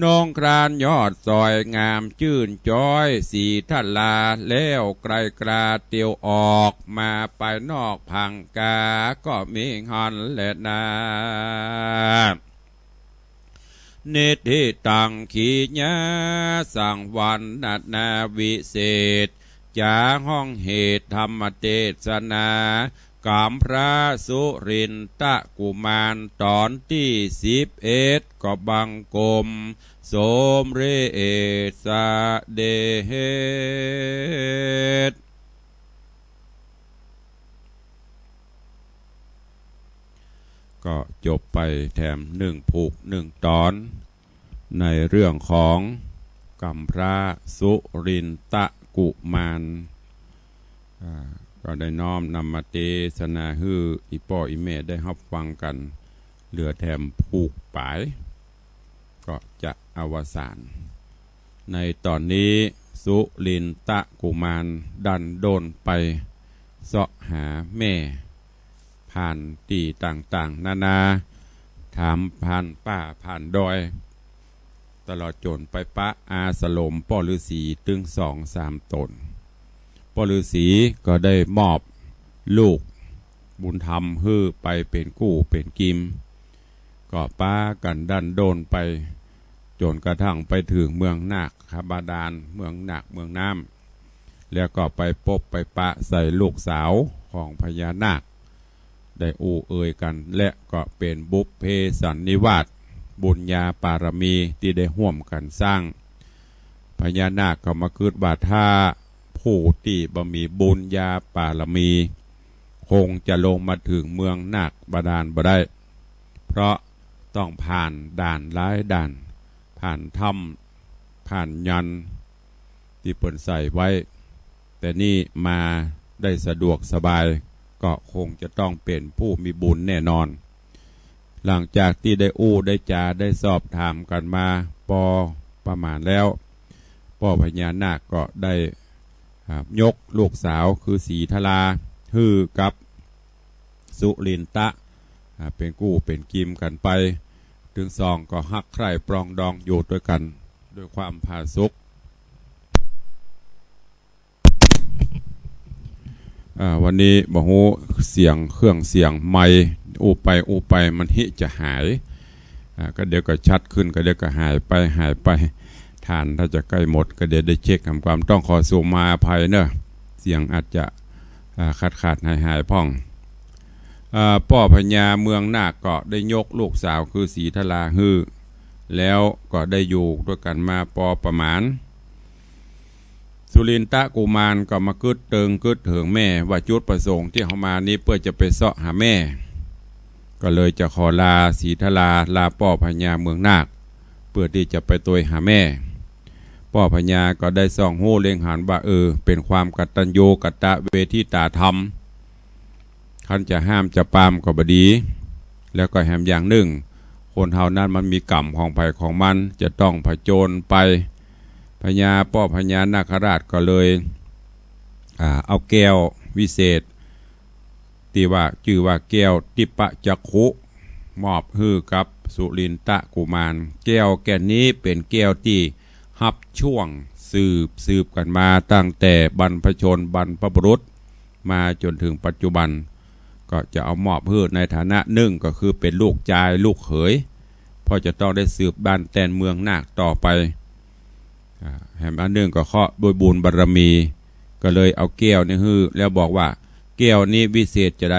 นงครานยอดสอยงามจื้นจ๊อยสีทะลา แล้วไกลกราเตียวออกมาไปนอกผังกา ก็มีหั้นแลนา นิทธิตังขีญาสังวรรณนาวิเศษ จ๋าห้องเหตุธรรมเตสนา ก๋ำพระสุรินทะกุมารต๋อนตี้สิบเอ็ด ก็บังคมสมเร็จเสด็จ ก็จบไปแถมนึ่งผูกนึ่งต๋อน ในเรื่องของก๋ำพระสุรินทะกุมาร อ่า ก็ได้น้อมนำมาเตสนาหื้ออี่ป้ออี่แม่ได้ฮับฟังกั๋น เหลือแถมผูกป๋าย ก็จะอวสาน ในต๋อนนี้สุรินทะกุมารดั้นด้นไปเซาะหาแม่ ผ่านตี้ต่างๆ นานา ถามผ่านป่าผ่านดอย ตลอดจ๋นไปปะอาสรมป้อฤๅษีตึงสองสามต๋น ป้อฤๅษีก็ได้มอบลูกบุญธรรมหื้อไปเป๋นกู้เป๋นกิม ก็ปากั๋นดั้นด้นไป จ๋นกระทั่งไปเถิงเมืองนาคบาดาล เมืองนาคเมืองน้ำ แล้วก็ไปปบไปปะใส่ลูกสาวของพญานาค ได้อู้เอ่ยกั๋น และก็เป๋นบุพเพสันนิวาส บุญญาปารมีตี้ได้ฮ่วมกั๋นสร้าง พญานาคก็มากึ๊ดว่าถ้าผู้ตี้บ่มีบุญญาปารมี คงจะลงมาเถิงเมืองนาคบาดาลบ่ได้ เพราะต้องผ่านด่านหลายด่าน ผ่านถ้ำ ผ่านยันต์ตี้เปิ้นใส่ไว้ แต่นี่มาได้สะดวกสบาย ก็คงจะต้องเป๋นผู้มีบุญแน่นอน หลังจากตี้ได้อู้ได้จ๋าได้สอบถามกั๋นมาปอประมาณแล้ว ป้อพญานาคก็ได้ อ่า ยกลูกสาวคือสีทราหื้อกับสุรินทะ อ่า เป๋นกู้เป๋นกิมกั๋นไป ตึงสองก็ฮักใคร่ปรองดองอยู่ตวยกั๋นด้วยความผาสุก อ่า วันนี้บ่ฮู้เสียงเครื่องเสียงไมค์อู้ไปอู้ไปมันฮิจะหาย อ่า ก็เดี๋ยวก็ชัดขึ้น ก็เดี๋ยวก็หายไป หายไป ฐานถ้าจะใก้หมด ก็เดี๋ยวได้เช็คทำความ ต้องขอสุมาอภัยเนาะ เสียงอาจจะ อ่า ขาดๆ หายๆ พ่อง อ่า ป้อพญาเมืองนาคก็ได้ยกลูกสาวคือสีทราหื้อ แล้วก็ได้อยู่ตวยกั๋นมาปอประมาณ สุรินทะกุมารก็มากึ๊ดเติงกึ๊ดเถิงแม่ว่าจุดประสงค์ตี้เฮามานี้เปื้อจะไปเซาะหาแม่ ก็เลยจะขอลาสีทรา ลาป้อพญาเมืองนาค เปื้อตี้จะไปตวยหาแม่ ป้อพญาก็ได้ส่องฮู้เล็งหันว่า เออ เป๋นความกตัญญูกตเวทิตาธรรม คันจะห้ามจะปรามก็บ่ดี แล้วก็แหมอย่างนึ่ง คนเฮานั้นมันมีกรรมของใผของมัน จะต้องผจญไป พญา ป้อพญานาคราชก็เลย อ่า เอาแก้ววิเศษ ตี้ว่าจื้อว่าแก้วทิพจักขุ มอบหื้อกับสุรินทะกุมาร แก้วแก่นนี้เป๋นแก้วตี้ฮับช่วงสืบ สืบกั๋นมาตั้งแต่บรรพชนบรรพบุรุษ มาจ๋นเถิงปัจจุบัน ก็จะเอามอบหื้อในฐานะนึ่งก็คือเป๋นลูกจาย ลูกเขย เพราะจะต้องได้สืบบ้านแตนเมืองนาคต่อไป อ่า แหมอันนึ่งก็เคราะห์ด้วยบุญบารมี ก็เลยเอาแก้วนี้หื้อ แล้วบอกว่า แก้วนี้วิเศษจาใด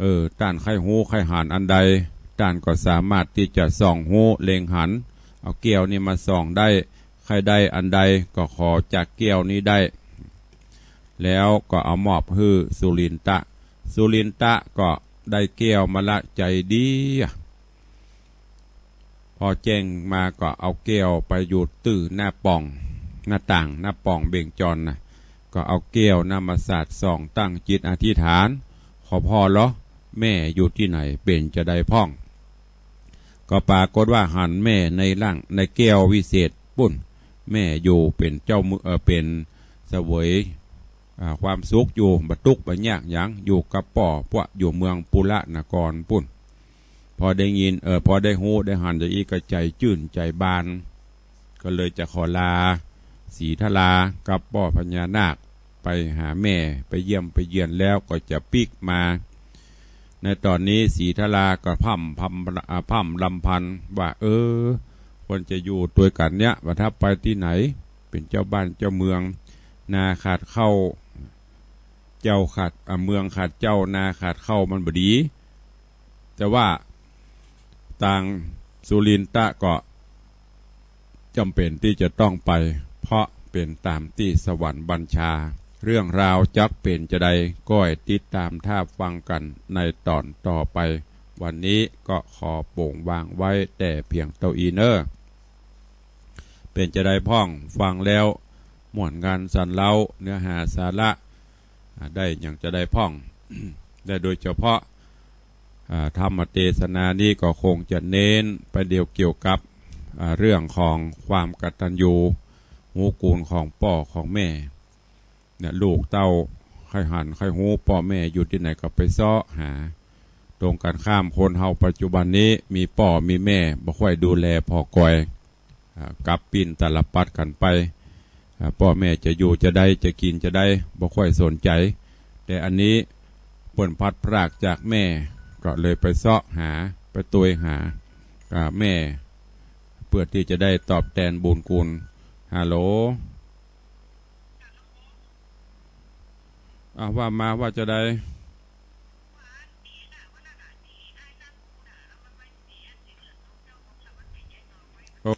เออ ต้านใค่ฮู้ใค่หันอันใด ต้านก็สามารถตี้จะส่องฮู้เล็งหัน เอาแก้วนี้มาส่องได้ ใค่ได้อันใดก็ขอจากแก้วนี้ได้ แล้วก็เอามอบหื้อสุรินทะ สุรินทะก็ได้แก้วมาละ ใจ๋ดีอะ พอแจ้งมาก็เอาแก้วไปหยุดตื้อหน้าป่อง หน้าต่าง หน้าป่องเบ่งจรนะ ก็เอาแก้วนั้นมาสาดส่องตั้งจิตอธิษฐาน ขอพ่อเหรอ แม่อยู่ตี้ไหน เป๋นจาใดพ่อง ก็ปรากฏว่าหันแม่ในร่างในแก้ววิเศษปุ้น แม่อยู่เป๋นเจ้าเมือง เอ่อ เป๋นเสวย อ่า ความสุขอยู่ บ่ตุ๊กข์บ่ยากหยัง อยู่กับป้อป้ออยู่เมืองปุระนครปุ้น พอได้ยิน เออ พอได้ฮู้ได้หันจาอี้ก็ใจ๋จื้นใจ๋บาน ก็เลยจะขอลาสีทรากับป้อพญานาคไปหาแม่ ไปเยี่ยมไปเยียน แล้วก็จะปิ๊กมา ในต๋อนนี้สีทราก็พร่ำ พร่ำ อ่า พร่ำรำพันว่า เออ ควรจะอยู่ตวยกั๋นเนี้ย บ่าถ้าไปตี้ไหน เป๋นเจ้าบ้านเจ้าเมือง นาขาดข้าว เจ้าขาด อ่า เมืองขาดเจ้า นาขาดข้าว มันบ่ดี แต่ว่าตางสุรินทะก็จ๋ำเป๋นตี้จะต้องไป เพราะเป๋นต๋ามตี้สวรรค์บัญชา เรื่องราวจักเป๋นจาใด ก้อยติดต๋ามถ้าฟังกั๋นในต๋อนต่อไป วันนี้ก็ขอป๋งวางไว้แต่เพียงเต้าอี้เน่อ เป๋นจาใดพ่อง ฟังแล้วม่วนงันสันเล้า เนื้อหาสาระ อ่า ได้หยังจาใดพ่อง และโดยเฉพาะ อ่า ธรรมเตสนานี้ก็คงจะเน้นไปเดียวเกี่ยวกับ อ่า เรื่องของความกตัญญู ฮู้กูณของป้อของแม่ เนี่ย ลูกเต้าใค่หันใค่ฮู้ป้อแม่อยู่ตี้ไหนก็ไปเซาะหา ตรงกั๋นข้าม คนเฮาปัจจุบันนี้มีป้อมีแม่บ่ค่อยดูแลผ่อกอย อ่า กลับปิ้นตาลปัตรกั๋นไป อ่า ป้อแม่จะอยู่จาใด จะกิ๋นจาใด บ่ค่อยสนใจ๋ แต่อันนี้เปิ้นพลัดพรากจากแม่ ก็เลยไปเซาะหา ไปตวยหา อ่า แม่ เปื้อตี้จะได้ตอบแตนบุญคุณ ฮัลโหล อ่ะ ว่ามา ว่าจาใด โอ้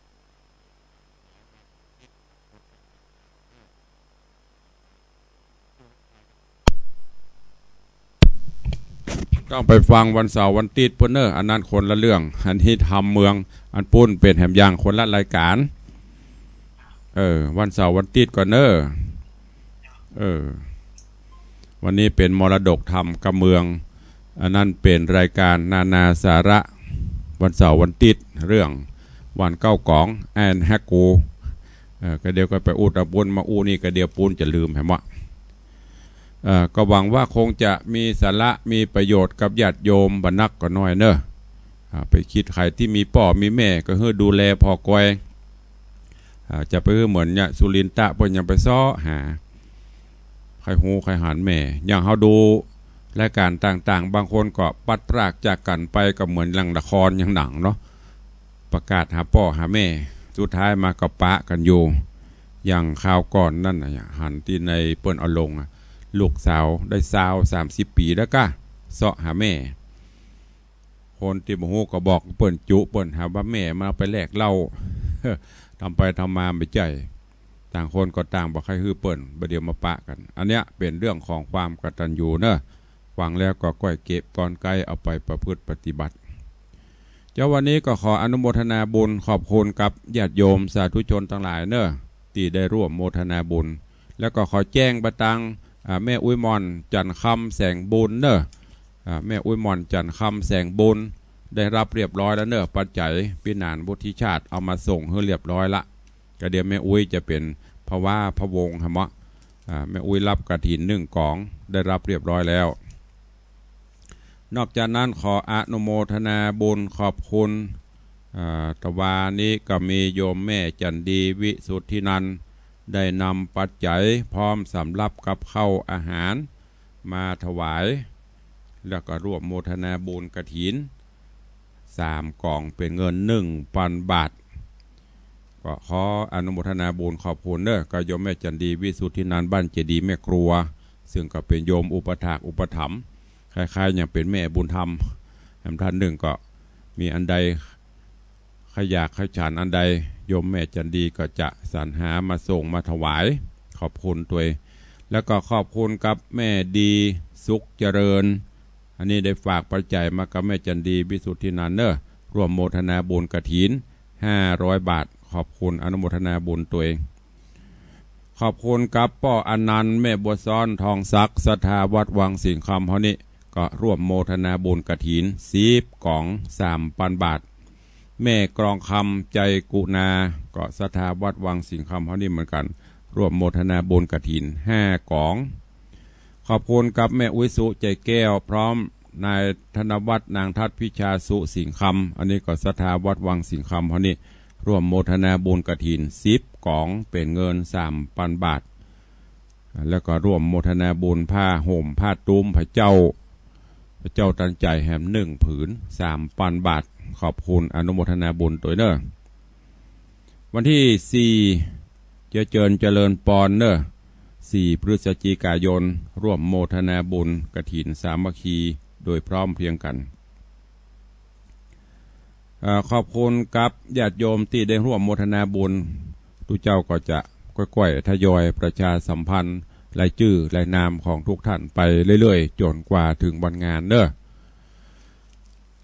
ต้องไปฟังวันเสาร์วันติ๊ดปู้นเน่อ อันนั้นคนละเรื่อง อันนี้ธรรมเมือง อันปู้นเป๋นแหมอย่างคนละรายก๋าน เออ วันเสาร์วันติ๊ดก่อนเน่อ เออ วันนี้เป๋นมรดกธรรมกำเมือง อันนั้นเป๋นรายก๋านนานาสาระ วันเสาร์วันติ๊ด เรื่องวันเก๊ากอง แอนแฮกกู เออ ก็เดี๋ยวก็ไปอู้ตะปู้น มาอู้นี่ก็เดี๋ยวปู้นจะลืมแหมวะ เอ่อ ก็หวังว่าคงจะมีสาระมีประโยชน์กับญาติโยมบ่นักก็น้อยเน่อ อ่า ไปคิดใผตี้มีป้อมีแม่ก็หื้อดูแลผ่อกอย อ่า จะไปหื้อเหมือนเนี่ยสุรินทะเปิ้นยังไปเซาะหา ใค่ฮู้ใค่หันแม่ อย่างเฮาดูรายก๋านต่างๆ บางคนก็พลัดพรากจากกั๋นไปก็เหมือนหนังละครอย่างหนังเนาะ ประกาศหาป้อหาแม่ สุดท้ายมาก็ปะกั๋นอยู่ อย่างคราวก่อนนั่นน่ะ หันตี้ในเปิ้นเอาลงอะ ลูกสาวได้ซาวสามสิบปี๋แล้วก้า เซาะหาแม่ คนตี้บ่ฮู้ก็บอกเปิ้นจุ เปิ้นหาว่าแม่มันเอาไปแลกเหล้า ทำไปทำมาบ่ใจ้ ต่างคนก็ต่างบ่ใค่หื้อเปิ้น บ่าเดี่ยวมาปะกั๋น อันเนี้ยเป๋นเรื่องของความกตัญญูเน่อ ฟังแล้วก็ก้อยเก็บกอนไกเอาไปประพฤติปฏิบัติ เจ้า วันนี้ก็ขออนุโมทนาบุญขอบคุณกับญาติโยมสาธุชนตังหลายเน่อ ตี้ได้ร่วมโมทนาบุญ แล้วก็ขอแจ้งไปตัง อ่า แม่อุ๊ยหม่อน จันทร์คำ แสงบุญเน่อ อ่า แม่อุ๊ยหม่อน จันทร์คำ แสงบุญ ได้รับเรียบร้อยแล้วเน่อ ปัจจัยปี้หนานวุฒิชาติเอามาส่งหื้อเรียบร้อยละ ก็เดี๋ยวแม่อุ๊ยจะเป๋นพะว้าพะวงแหมวะ อ่า แม่อุ๊ยรับกฐินนึ่งก๋อง ได้รับเรียบร้อยแล้ว นอกจากนั้นขออนุโมทนาบุญขอบคุณ อ่า ตะวานี้ก็มีโยมแม่จันดีวิสุทธินันท์ ได้นำปัจจัยพร้อมสำรับกับข้าวอาหารมาถวาย แล้วก็ร่วมโมทนาบุญกฐิน สามก๋องเป๋นเงินหนึ่งปันบาท ก็ขออนุโมทนาบุญขอบคุณเน่อ กับโยมแม่จันดีวิสุทธินันท์ บ้านเจดีย์แม่ครัว ซึ่งก็เป๋นโยมอุปัฏฐากอุปถัมภ์ คล้ายๆ อย่างเป๋นแม่บุญธรรม แหมท่านนึ่งก็มีอันใด ใค่อยากใค่ฉันอันใด โยมแม่จันดีก็จะสรรหามาส่งมาถวาย ขอบคุณตวย แล้วก็ขอบคุณกับแม่ดีสุขเจริญ อันนี้ได้ฝากปัจจัยมากับแม่จันดีวิสุทธินันท์เน่อ ร่วมโมทนาบุญกฐินห้าร้อยบาท ขอบคุณอนุโมทนาบุญตวย ขอบคุณกับป้ออนันต์ แม่บัวซ้อน ทองศักดิ์ ศรัทธาวัดวังสิงห์คำเฮานี้ ก็ร่วมโมทนาบุญกฐินสิบก๋อง สามปันบาท แม่กรองคำ ใจกุณา ก็ศรัทธาวัดวังสิงห์คำเฮานี้เหมือนกั๋น ร่วมโมทนาบุญกฐินห้าก๋อง ขอบคุณกับแม่อุ๊ยสุ ใจแก้ว พร้อมนายธนวัฒน์ นางทัศน์พิชา สุสิงห์คำ อันนี้ก็ศรัทธาวัดวังสิงห์คำเฮานี้ ร่วมโมทนาบุญกฐินสิบก๋อง เป๋นเงินสามปันบาท แล้วก็ร่วมโมทนาบุญผ้าห่มผ้าตุ้มพระเจ้า พระเจ้าตันใจ๋แหมนึ่งผืน สามปันบาท ขอบคุณอนุโมทนาบุญตวยเน่อ วันตี้สี่ เจื้อเจิญเจริญปอนเน่อ สี่พฤศจิกายน ร่วมโมทนาบุญกฐินสามัคคี โดยพร้อมเพรียงกั๋น เอ่อ ขอบคุณกับญาติโยมตี้ได้ร่วมโมทนาบุญ ตุ๊เจ้าก็จะก้อยๆ ทยอยประชาสัมพันธ์รายจื้อรายนามของทุกท่านไปเรื่อยๆ จ๋นกว่าเถิงวันงานเน่อ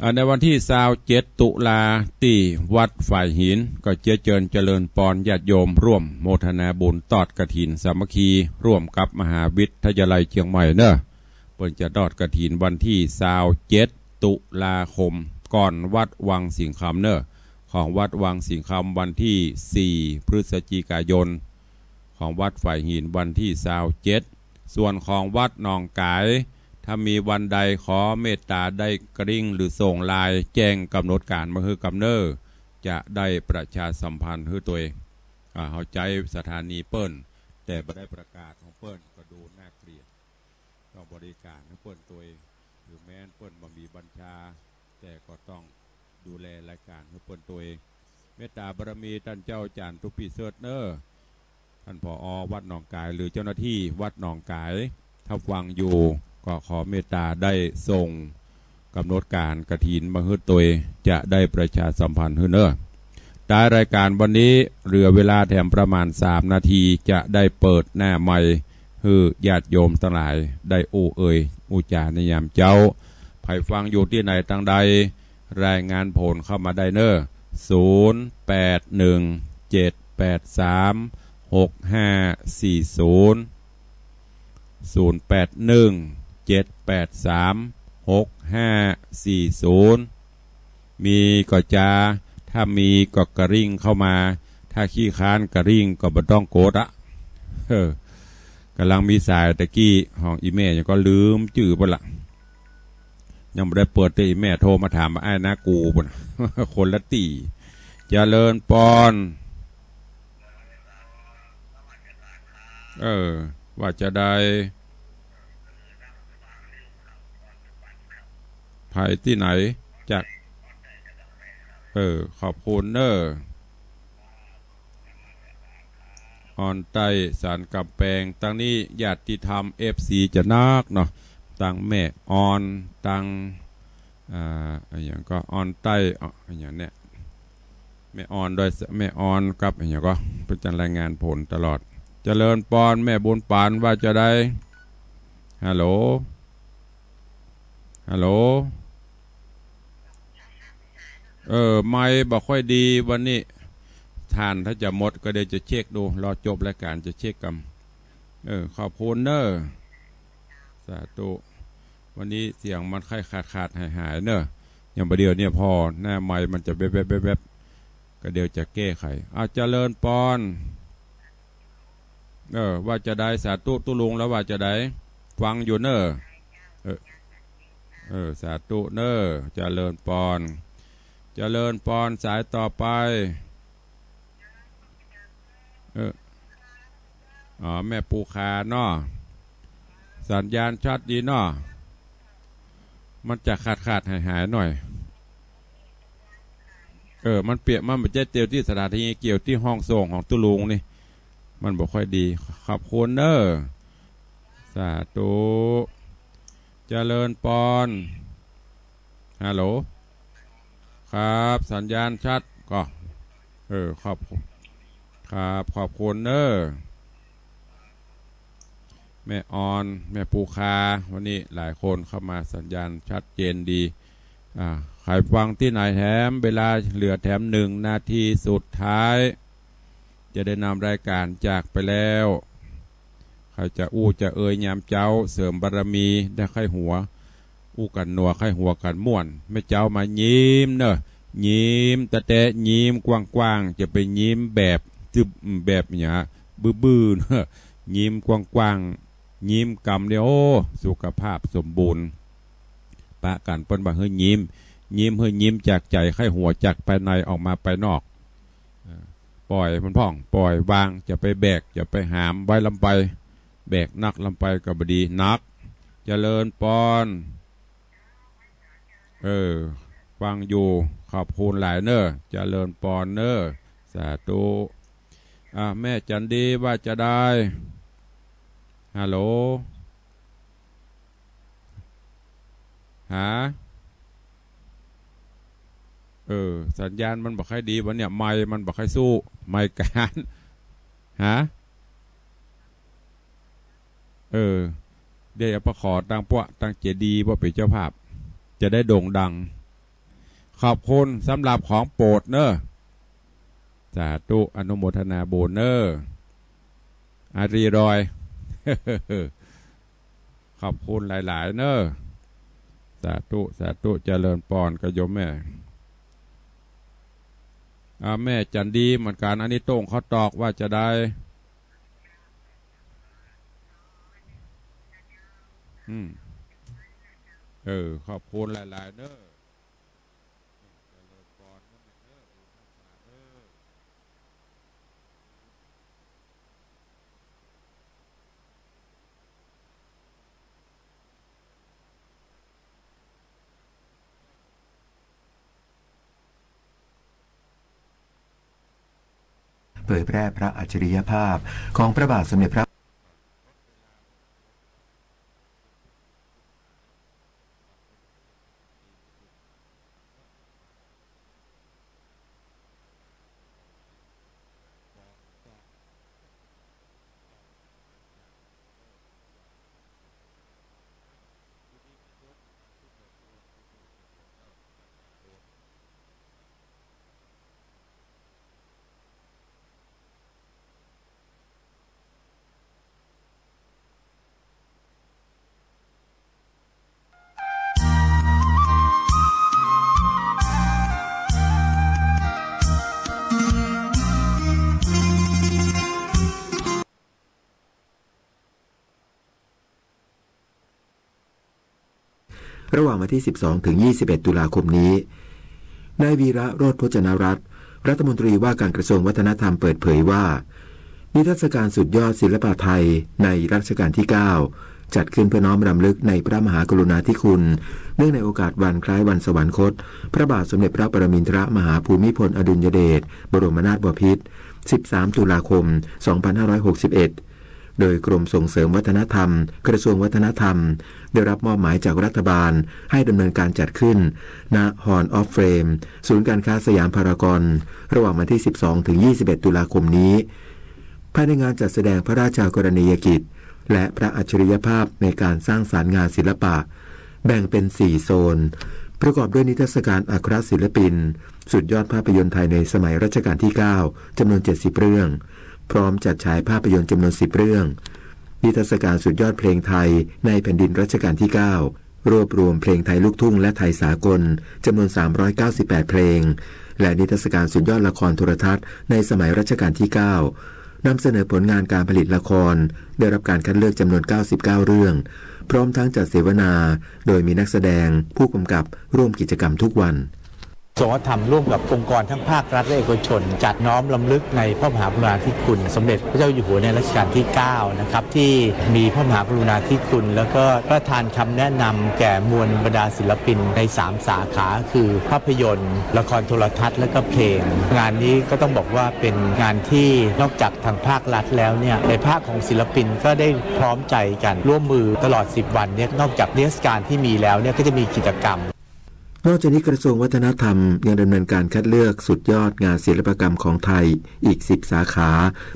อ่า ในวันตี้ซาวเจ็ดตุลา ตี้วัดฝายหิน ก็เจื้อเจิญเจริญปอนญาติโยมร่วมโมทนาบุญตอดกฐินสามัคคี ร่วมกับมหาวิทยาลัยเจียงใหม่เน่อ เปิ้นจะตอดกฐินวันตี้ซาวเจ็ดตุลาคม ก่อนวัดวังสิงห์คำเน่อ ของวัดวังสิงห์คำวันตี้สี่พฤศจิกายน ของวัดฝายหินวันตี้ซาวเจ็ด ส่วนของวัดหนองก๋าย ถ้ามีวันใดขอเมตตาได้กริ้งหรือส่งไลน์แจ้งกำหนดก๋านมาหื้อกำเน่อ จะได้ประชาสัมพันธ์หื้อตวย อ่า เฮาใจ๊สถานีเปิ้น แต่บ่ได้ประกาศของเปิ้น ก็ดูน่าเกลียด ต้องบริการหื้อเปิ้นตวย ถึงแม้นเปิ้นบ่มีบัญชา แต่ก็ต้องดูแลรายก๋านหื้อเปิ้นตวย เมตตาบารมีต้านเจ้าจ๋ารย์ตุ๊ปี้เสิร์ชเน่อ ต้าน ผอ วัดหนองก๋าย หรือเจ้าหน้าตี้วัดหนองก๋าย ถ้าฟังอยู่ ก็ขอเมตตาได้ส่งกำหนดก๋านกฐินมาหื้อตวย จะได้ประชาสัมพันธ์หื้อเน่อ ท้ายรายก๋านวันนี้ เหลือเวลาแถมประมาณสามนาที จะได้เปิดหน้าไมค์ หื้อญาติโยมตังหลายได้อู้เอ่ยอู้จ๋าในยามเจ๊า ใผฟังอยู่ตี้ไหนตางใด รายงานผลเข้ามาได้เน้อ ศูนย์ แปด หนึ่ง เจ็ด แปด สาม หก ห้า สี่ ศูนย์ ศูนย์ แปด หนึ่ง เจ็ด แปด สาม หก ห้า สี่ ศูนย์ มีก็จา ถ้ามีก็กริ่งเข้ามา ถ้าขี้คร้านกริ่งก็บ่ต้องกดอะ เออ ก่ำลังมีสายตะกี้ ของอี่แม่หยังก็ลืมจื้อไปละ ยังบ่ได้เปิด แต่อี่แม่โทรมาถามว่า อ้ายนากู๋ปุ้น คนละตี้ เจริญปอน เออ ว่าจะใด ใผตี้ไหน จาก เออ ขอบคุณเน้อ ออนใต้สันก๋ำแปง ตางนี้ญาติธรรม เอฟซี จะนักเนาะ ตังแม่ออน ตัง อ่า อะหยังก็ออนใต้ อะหยังเนี่ย แม่ออนด้วย แม่ออนกับอะหยังก็ เปิ้นจะรายงานผลตลอด เจริญปอน แม่บุญปาน ว่าจะใด ฮัลโหล ฮัลโหล เออ ไมค์บ่ค่อยดีวันนี้ ถ่านถ้าจะหมดก็เดี๋ยวจะเช็คดู รอจบรายการจะเช็คกำ เออ ขอบคุณเน้อ สาธุ วันนี้เสียงมันค่อยขาดๆ หายๆ เน้อ อย่างประเดี๋ยวเนี่ยพอหน้าไมค์มันจะแวบๆๆๆ ก็เดี๋ยวจะแก้ไข อ่ะ เจริญปอน เออ ว่าจะใด สาธุ ตุ๊ลุง แล้วว่าจะใด ฟังอยู่เน้อ เออ เออ สาธุเน้อ เจริญปอน เจริญปอน สายต่อไป เออ อ๋อ แม่ปูคาเนาะ สัญญาณชัดดีเนาะ มันจะขาดๆ หายๆ หน่อย เออ มันเปียก มันบ่ใจ้เกี่ยวตี้สถานี เกี่ยวตี้ห้องส่งของตุ๊ลุงนี่ มันบ่ค่อยดี ขอบคุณเน้อ สาธุ เจริญปอน ฮัลโหล ครับ สัญญาณชัดก็ เออ ขอบคุณ ครับ ขอบคุณเน้อ แม่ออน แม่ปูคา วันนี้หลายคนเข้ามา สัญญาณชัดเจนดี อ่า ใผฟังตี้ไหนแถม เวลาเหลือแถมหนึ่งนาทีสุดท้าย จะได้นำรายการจากไปแล้ว ใผจะอู้จะเอ่ยยามเจ๊า เสริมบารมี ได้ใค่หัว อู้กั๋นหนัว ใค่หัวกั๋นม่วน แม่เจ๊ามายิ้มเน้อ ยิ้มแต๊ๆ ยิ้มกว้างๆ จะไปยิ้มแบบจึบ แบบหยัง บื้อๆ เน้อ ยิ้มกว้างๆ ยิ้มกำเดียว โอ้ สุขภาพสมบูรณ์ ปะกั๋นเปิ้นว่าหื้อยิ้ม ยิ้มหื้อยิ้มจากใจ๋ ใค่หัวจากภายในออกมาภายนอก เออ ป่อยมันพ่อง ป่อยวาง จะไปแบก จะไปหามไว้ลำไป แบกหนักลำไปก็บ่ดี หนัก เจริญปอน เออ ฟังอยู่ ขอบคุณหลายเน้อ เจริญปอนเน้อ สาธุ อ่ะ แม่จันดีว่าจะใด ฮัลโหล หา เออ สัญญาณมันบ่ค่อยดีวันเนี่ย ไมค์มันบ่ค่อยสู้ ไมค์กลาง หา เออ เดี๋ยวไปขอตังป้อ ตังเจดีย์ ป้อเป๋นเจ้าภาพ จะได้โด่งดัง ขอบคุณสำหรับของโปรดเน้อ สาธุ อนุโมทนาบุญเน้อ อารีรอย ขอบคุณหลายๆ เน้อ สาธุ สาธุ เจริญปอน กะโยมแม่ อ่า แม่จันดีเหมือนกั๋น อันนี้โต้งเขาตอกว่าจะใด อืม เออ ขอบคุณหลายๆ เน้อ เออ เจริญปอนเน้อแม่เน้อ บุญฮักษาเน้อ เผยแพร่พระอัจฉริยภาพของพระบาทสมเด็จพระ อยู่ดีมีสุข ทุกข์อย่าโศ ระหว่างวันที่ สิบสอง ถึง ยี่สิบเอ็ด ตุลาคมนี้ นายวีระ โรจน์พจนรัตน์ รัฐมนตรีว่าการกระทรวงวัฒนธรรมเปิดเผยว่า นิทรรศการสุดยอดศิลปะไทยในรัชกาลที่ เก้า จัดขึ้นเพื่อน้อมรำลึกในพระมหากรุณาธิคุณ เนื่องในโอกาสวันคล้ายวันสวรรคต พระบาทสมเด็จพระปรมินทรมหาภูมิพลอดุลยเดช บรมนาถบพิตร สิบสาม ตุลาคม สองพันห้าร้อยหกสิบเอ็ด โดยกรมส่งเสริมวัฒนธรรม กระทรวงวัฒนธรรม ได้รับมอบหมายจากรัฐบาลให้ดำเนินการจัดขึ้น ณ Hall of Fame ศูนย์การค้าสยามพารากอน ระหว่างวันที่ สิบสอง ถึง ยี่สิบเอ็ด ตุลาคมนี้ ภายในงานจัดแสดงพระราชกรณียกิจ และพระอัจฉริยภาพในการสร้างสรรค์งานศิลปะ แบ่งเป็น สี่ โซน ประกอบด้วยนิทรรศการอัครศิลปิน สุดยอดภาพยนตร์ไทยในสมัยรัชกาลที่ เก้า จำนวน เจ็ดสิบ เรื่อง พร้อมจัดฉายภาพยนตร์จำนวน สิบ เรื่อง นิทรรศการสุดยอดเพลงไทยในแผ่นดินรัชกาลที่ เก้า รวบรวมเพลงไทยลูกทุ่งและไทยสากล จำนวน สามร้อยเก้าสิบแปด เพลง และนิทรรศการสุดยอดละครโทรทัศน์ในสมัยรัชกาลที่ เก้า นำเสนอผลงานการผลิตละคร ได้รับการคัดเลือกจำนวน เก้าสิบเก้า เรื่อง พร้อมทั้งจัดเสวนา โดยมีนักแสดง ผู้กำกับร่วมกิจกรรมทุกวัน กระทรวงวัฒนธรรมร่วมกับองค์กรทั้งภาครัฐและเอกชน จัดน้อมรำลึกในพระมหากรุณาธิคุณสมเด็จพระเจ้าอยู่หัวในรัชกาลที่ เก้า นะครับ ที่มีพระมหากรุณาธิคุณ แล้วก็พระทานคำแนะนำแก่มวลบรรดาศิลปินใน สาม สาขา คือภาพยนตร์ ละครโทรทัศน์ และก็เพลง งานนี้ก็ต้องบอกว่าเป็นงานที่นอกจากทางภาครัฐแล้วเนี่ย ในภาคของศิลปินก็ได้พร้อมใจกันร่วมมือตลอด สิบ วันเนี่ย นอกจากนิทรรศการที่มีแล้วเนี่ย ก็จะมีกิจกรรม นอกจากนี้กระทรวงวัฒนธรรมยังดำเนินการคัดเลือกสุดยอดงานศิลปกรรมของไทยอีก สิบ สาขา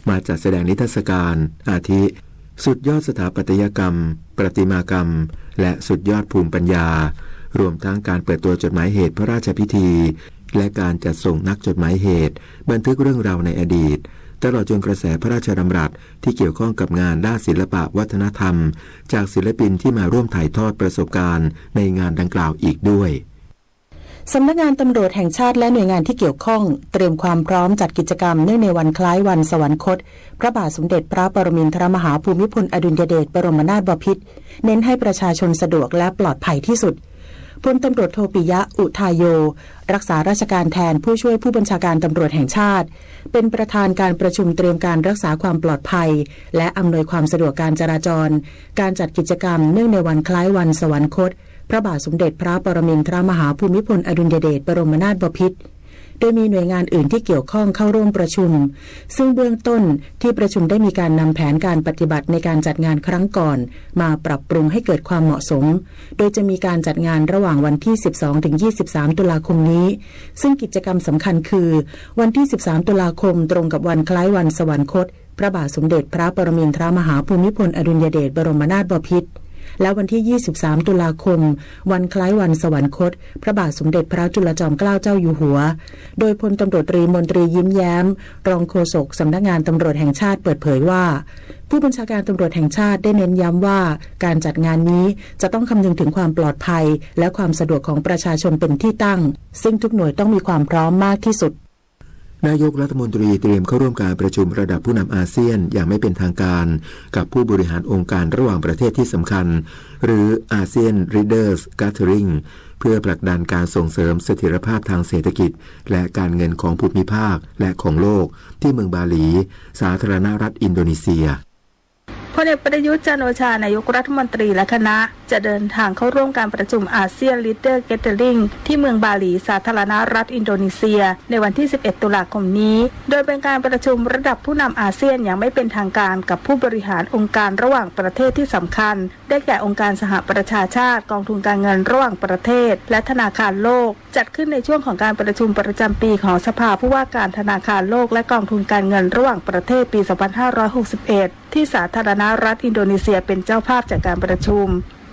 มาจัดแสดงนิทรรศการ อาทิ สุดยอดสถาปัตยกรรม ประติมากรรม และสุดยอดภูมิปัญญา รวมทั้งการเปิดตัวจดหมายเหตุพระราชพิธี และการจัดส่งนักจดหมายเหตุ บันทึกเรื่องราวในอดีต ตลอดจนกระแสพระราชดำรัสที่เกี่ยวข้องกับงานด้านศิลปะวัฒนธรรม จากศิลปินที่มาร่วมถ่ายทอดประสบการณ์ในงานดังกล่าวอีกด้วย สำนักงานตำรวจแห่งชาติและหน่วยงานที่เกี่ยวข้อง เตรียมความพร้อมจัดกิจกรรมเนื่องในวันคล้ายวันสวรรคต พระบาทสมเด็จพระปรมินทรมหาภูมิพลอดุลยเดชบรมนาถบพิตร เน้นให้ประชาชนสะดวกและปลอดภัยที่สุด พลตำรวจโทปิยะ อุทาโย รักษาราชการแทนผู้ช่วยผู้บัญชาการตำรวจแห่งชาติ เป็นประธานการประชุมเตรียมการรักษาความปลอดภัย และอำนวยความสะดวกการจราจร การจัดกิจกรรมเนื่องในวันคล้ายวันสวรรคต พระบาทสมเด็จพระปรมินทรมหาภูมิพลอดุลยเดชบรมนาถบพิตร โดยมีหน่วยงานอื่นที่เกี่ยวข้องเข้าร่วมประชุม ซึ่งเบื้องต้นที่ประชุมได้มีการนำแผนการปฏิบัติในการจัดงานครั้งก่อน มาปรับปรุงให้เกิดความเหมาะสม โดยจะมีการจัดงานระหว่างวันที่ สิบสอง ถึง ยี่สิบสาม ตุลาคมนี้ ซึ่งกิจกรรมสำคัญคือ วันที่ สิบสาม ตุลาคม ตรงกับวันคล้ายวันสวรรคต พระบาทสมเด็จพระปรมินทรมหาภูมิพลอดุลยเดชบรมนาถบพิตร และวันที่ ยี่สิบสาม ตุลาคม วันคล้ายวันสวรรคต พระบาทสมเด็จพระจุลจอมเกล้าเจ้าอยู่หัว โดยพลตำรวจตรีมนตรียิ้มแย้ม รองโฆษกสำนักงานตำรวจแห่งชาติเปิดเผยว่า ผู้บัญชาการตำรวจแห่งชาติได้เน้นย้ำว่า การจัดงานนี้จะต้องคำนึงถึงความปลอดภัย และความสะดวกของประชาชนเป็นที่ตั้ง ซึ่งทุกหน่วยต้องมีความพร้อมมากที่สุด นายกรัฐมนตรีเตรียมเข้าร่วมการประชุมระดับผู้นำอาเซียนอย่างไม่เป็นทางการ กับผู้บริหารองค์การระหว่างประเทศที่สำคัญ หรือ ASEAN Leaders Gathering เพื่อผลักดันการส่งเสริมเสถียรภาพทางเศรษฐกิจ และการเงินของภูมิภาคและของโลก ที่เมืองบาหลี สาธารณรัฐอินโดนีเซีย พลเอกประยุทธ์ จันทร์โอชา นายกรัฐมนตรีและคณะ จะเดินทางเข้าร่วมการประชุม ASEAN Leaders Gathering ที่เมืองบาหลี สาธารณรัฐอินโดนีเซีย ในวันที่ สิบเอ็ด ตุลาคมนี้ โดยเป็นการประชุมระดับผู้นำอาเซียนอย่างไม่เป็นทางการกับผู้บริหารองค์การระหว่างประเทศที่สำคัญ ได้แก่องค์การสหประชาชาติ กองทุนการเงินระหว่างประเทศ และธนาคารโลก จัดขึ้นในช่วงของการประชุมประจำปีของสภาผู้ว่าการธนาคารโลกและกองทุนการเงินระหว่างประเทศปี สองพันห้าร้อยหกสิบเอ็ด ที่สาธารณรัฐอินโดนีเซียเป็นเจ้าภาพจัดการประชุม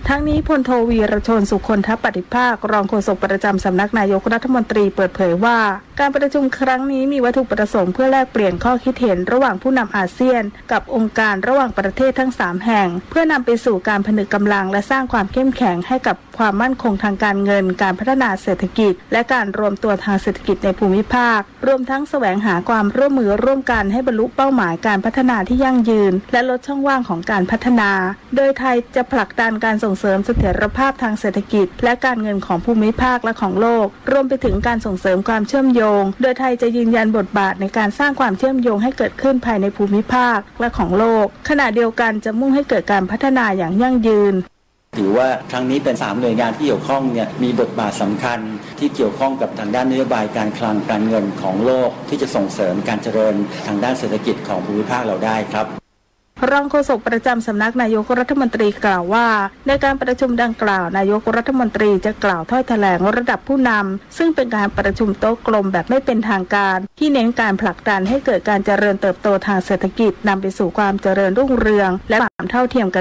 ทั้งนี้พลโท วีรชน สุคนทปัตติภาค รองโฆษกประจำสำนักนายกรัฐมนตรีเปิดเผยว่า การประชุมครั้งนี้มีวัตถุประสงค์เพื่อแลกเปลี่ยนข้อคิดเห็นระหว่างผู้นำอาเซียน กับองค์การระหว่างประเทศทั้งสามแห่ง เพื่อนำไปสู่การผนึกกำลังและสร้างความเข้มแข็งให้กับความมั่นคงทางการเงิน การพัฒนาเศรษฐกิจ และการรวมตัวทางเศรษฐกิจในภูมิภาค รวมทั้งแสวงหาความร่วมมือร่วมกันให้บรรลุเป้าหมายการพัฒนาที่ยั่งยืน และลดช่องว่างของการพัฒนา โดยไทยจะผลักดันการส่งเสริมเสถียรภาพทางเศรษฐกิจ และการเงินของภูมิภาคและของโลก รวมไปถึงการส่งเสริมความเชื่อมโยง โดยไทยจะยืนยันบทบาทในการสร้างความเชื่อมโยงให้เกิดขึ้นภายในภูมิภาคและของโลก ขณะเดียวกันจะมุ่งให้เกิดการพัฒนาอย่างยั่งยืน ถือว่าครั้งนี้เป็นสามหน่วยงานที่เกี่ยวข้องเนี่ยมีบทบาทสำคัญที่เกี่ยวข้องกับทางด้านนโยบายการคลังการเงินของโลก ที่จะส่งเสริมการเจริญทางด้านเศรษฐกิจของภูมิภาคเราได้ครับ รองโฆษกประจำสำนักนายกรัฐมนตรีกล่าวว่า ในการประชุมดังกล่าวนายกรัฐมนตรีจะกล่าวถ้อยแถลงระดับผู้นำ ซึ่งเป็นการประชุมโต๊ะกลมแบบไม่เป็นทางการ ที่เน้นการผลักดันให้เกิดการเจริญเติบโตทางเศรษฐกิจ นำไปสู่ความเจริญรุ่งเรือง และความเท่าเทียมกัน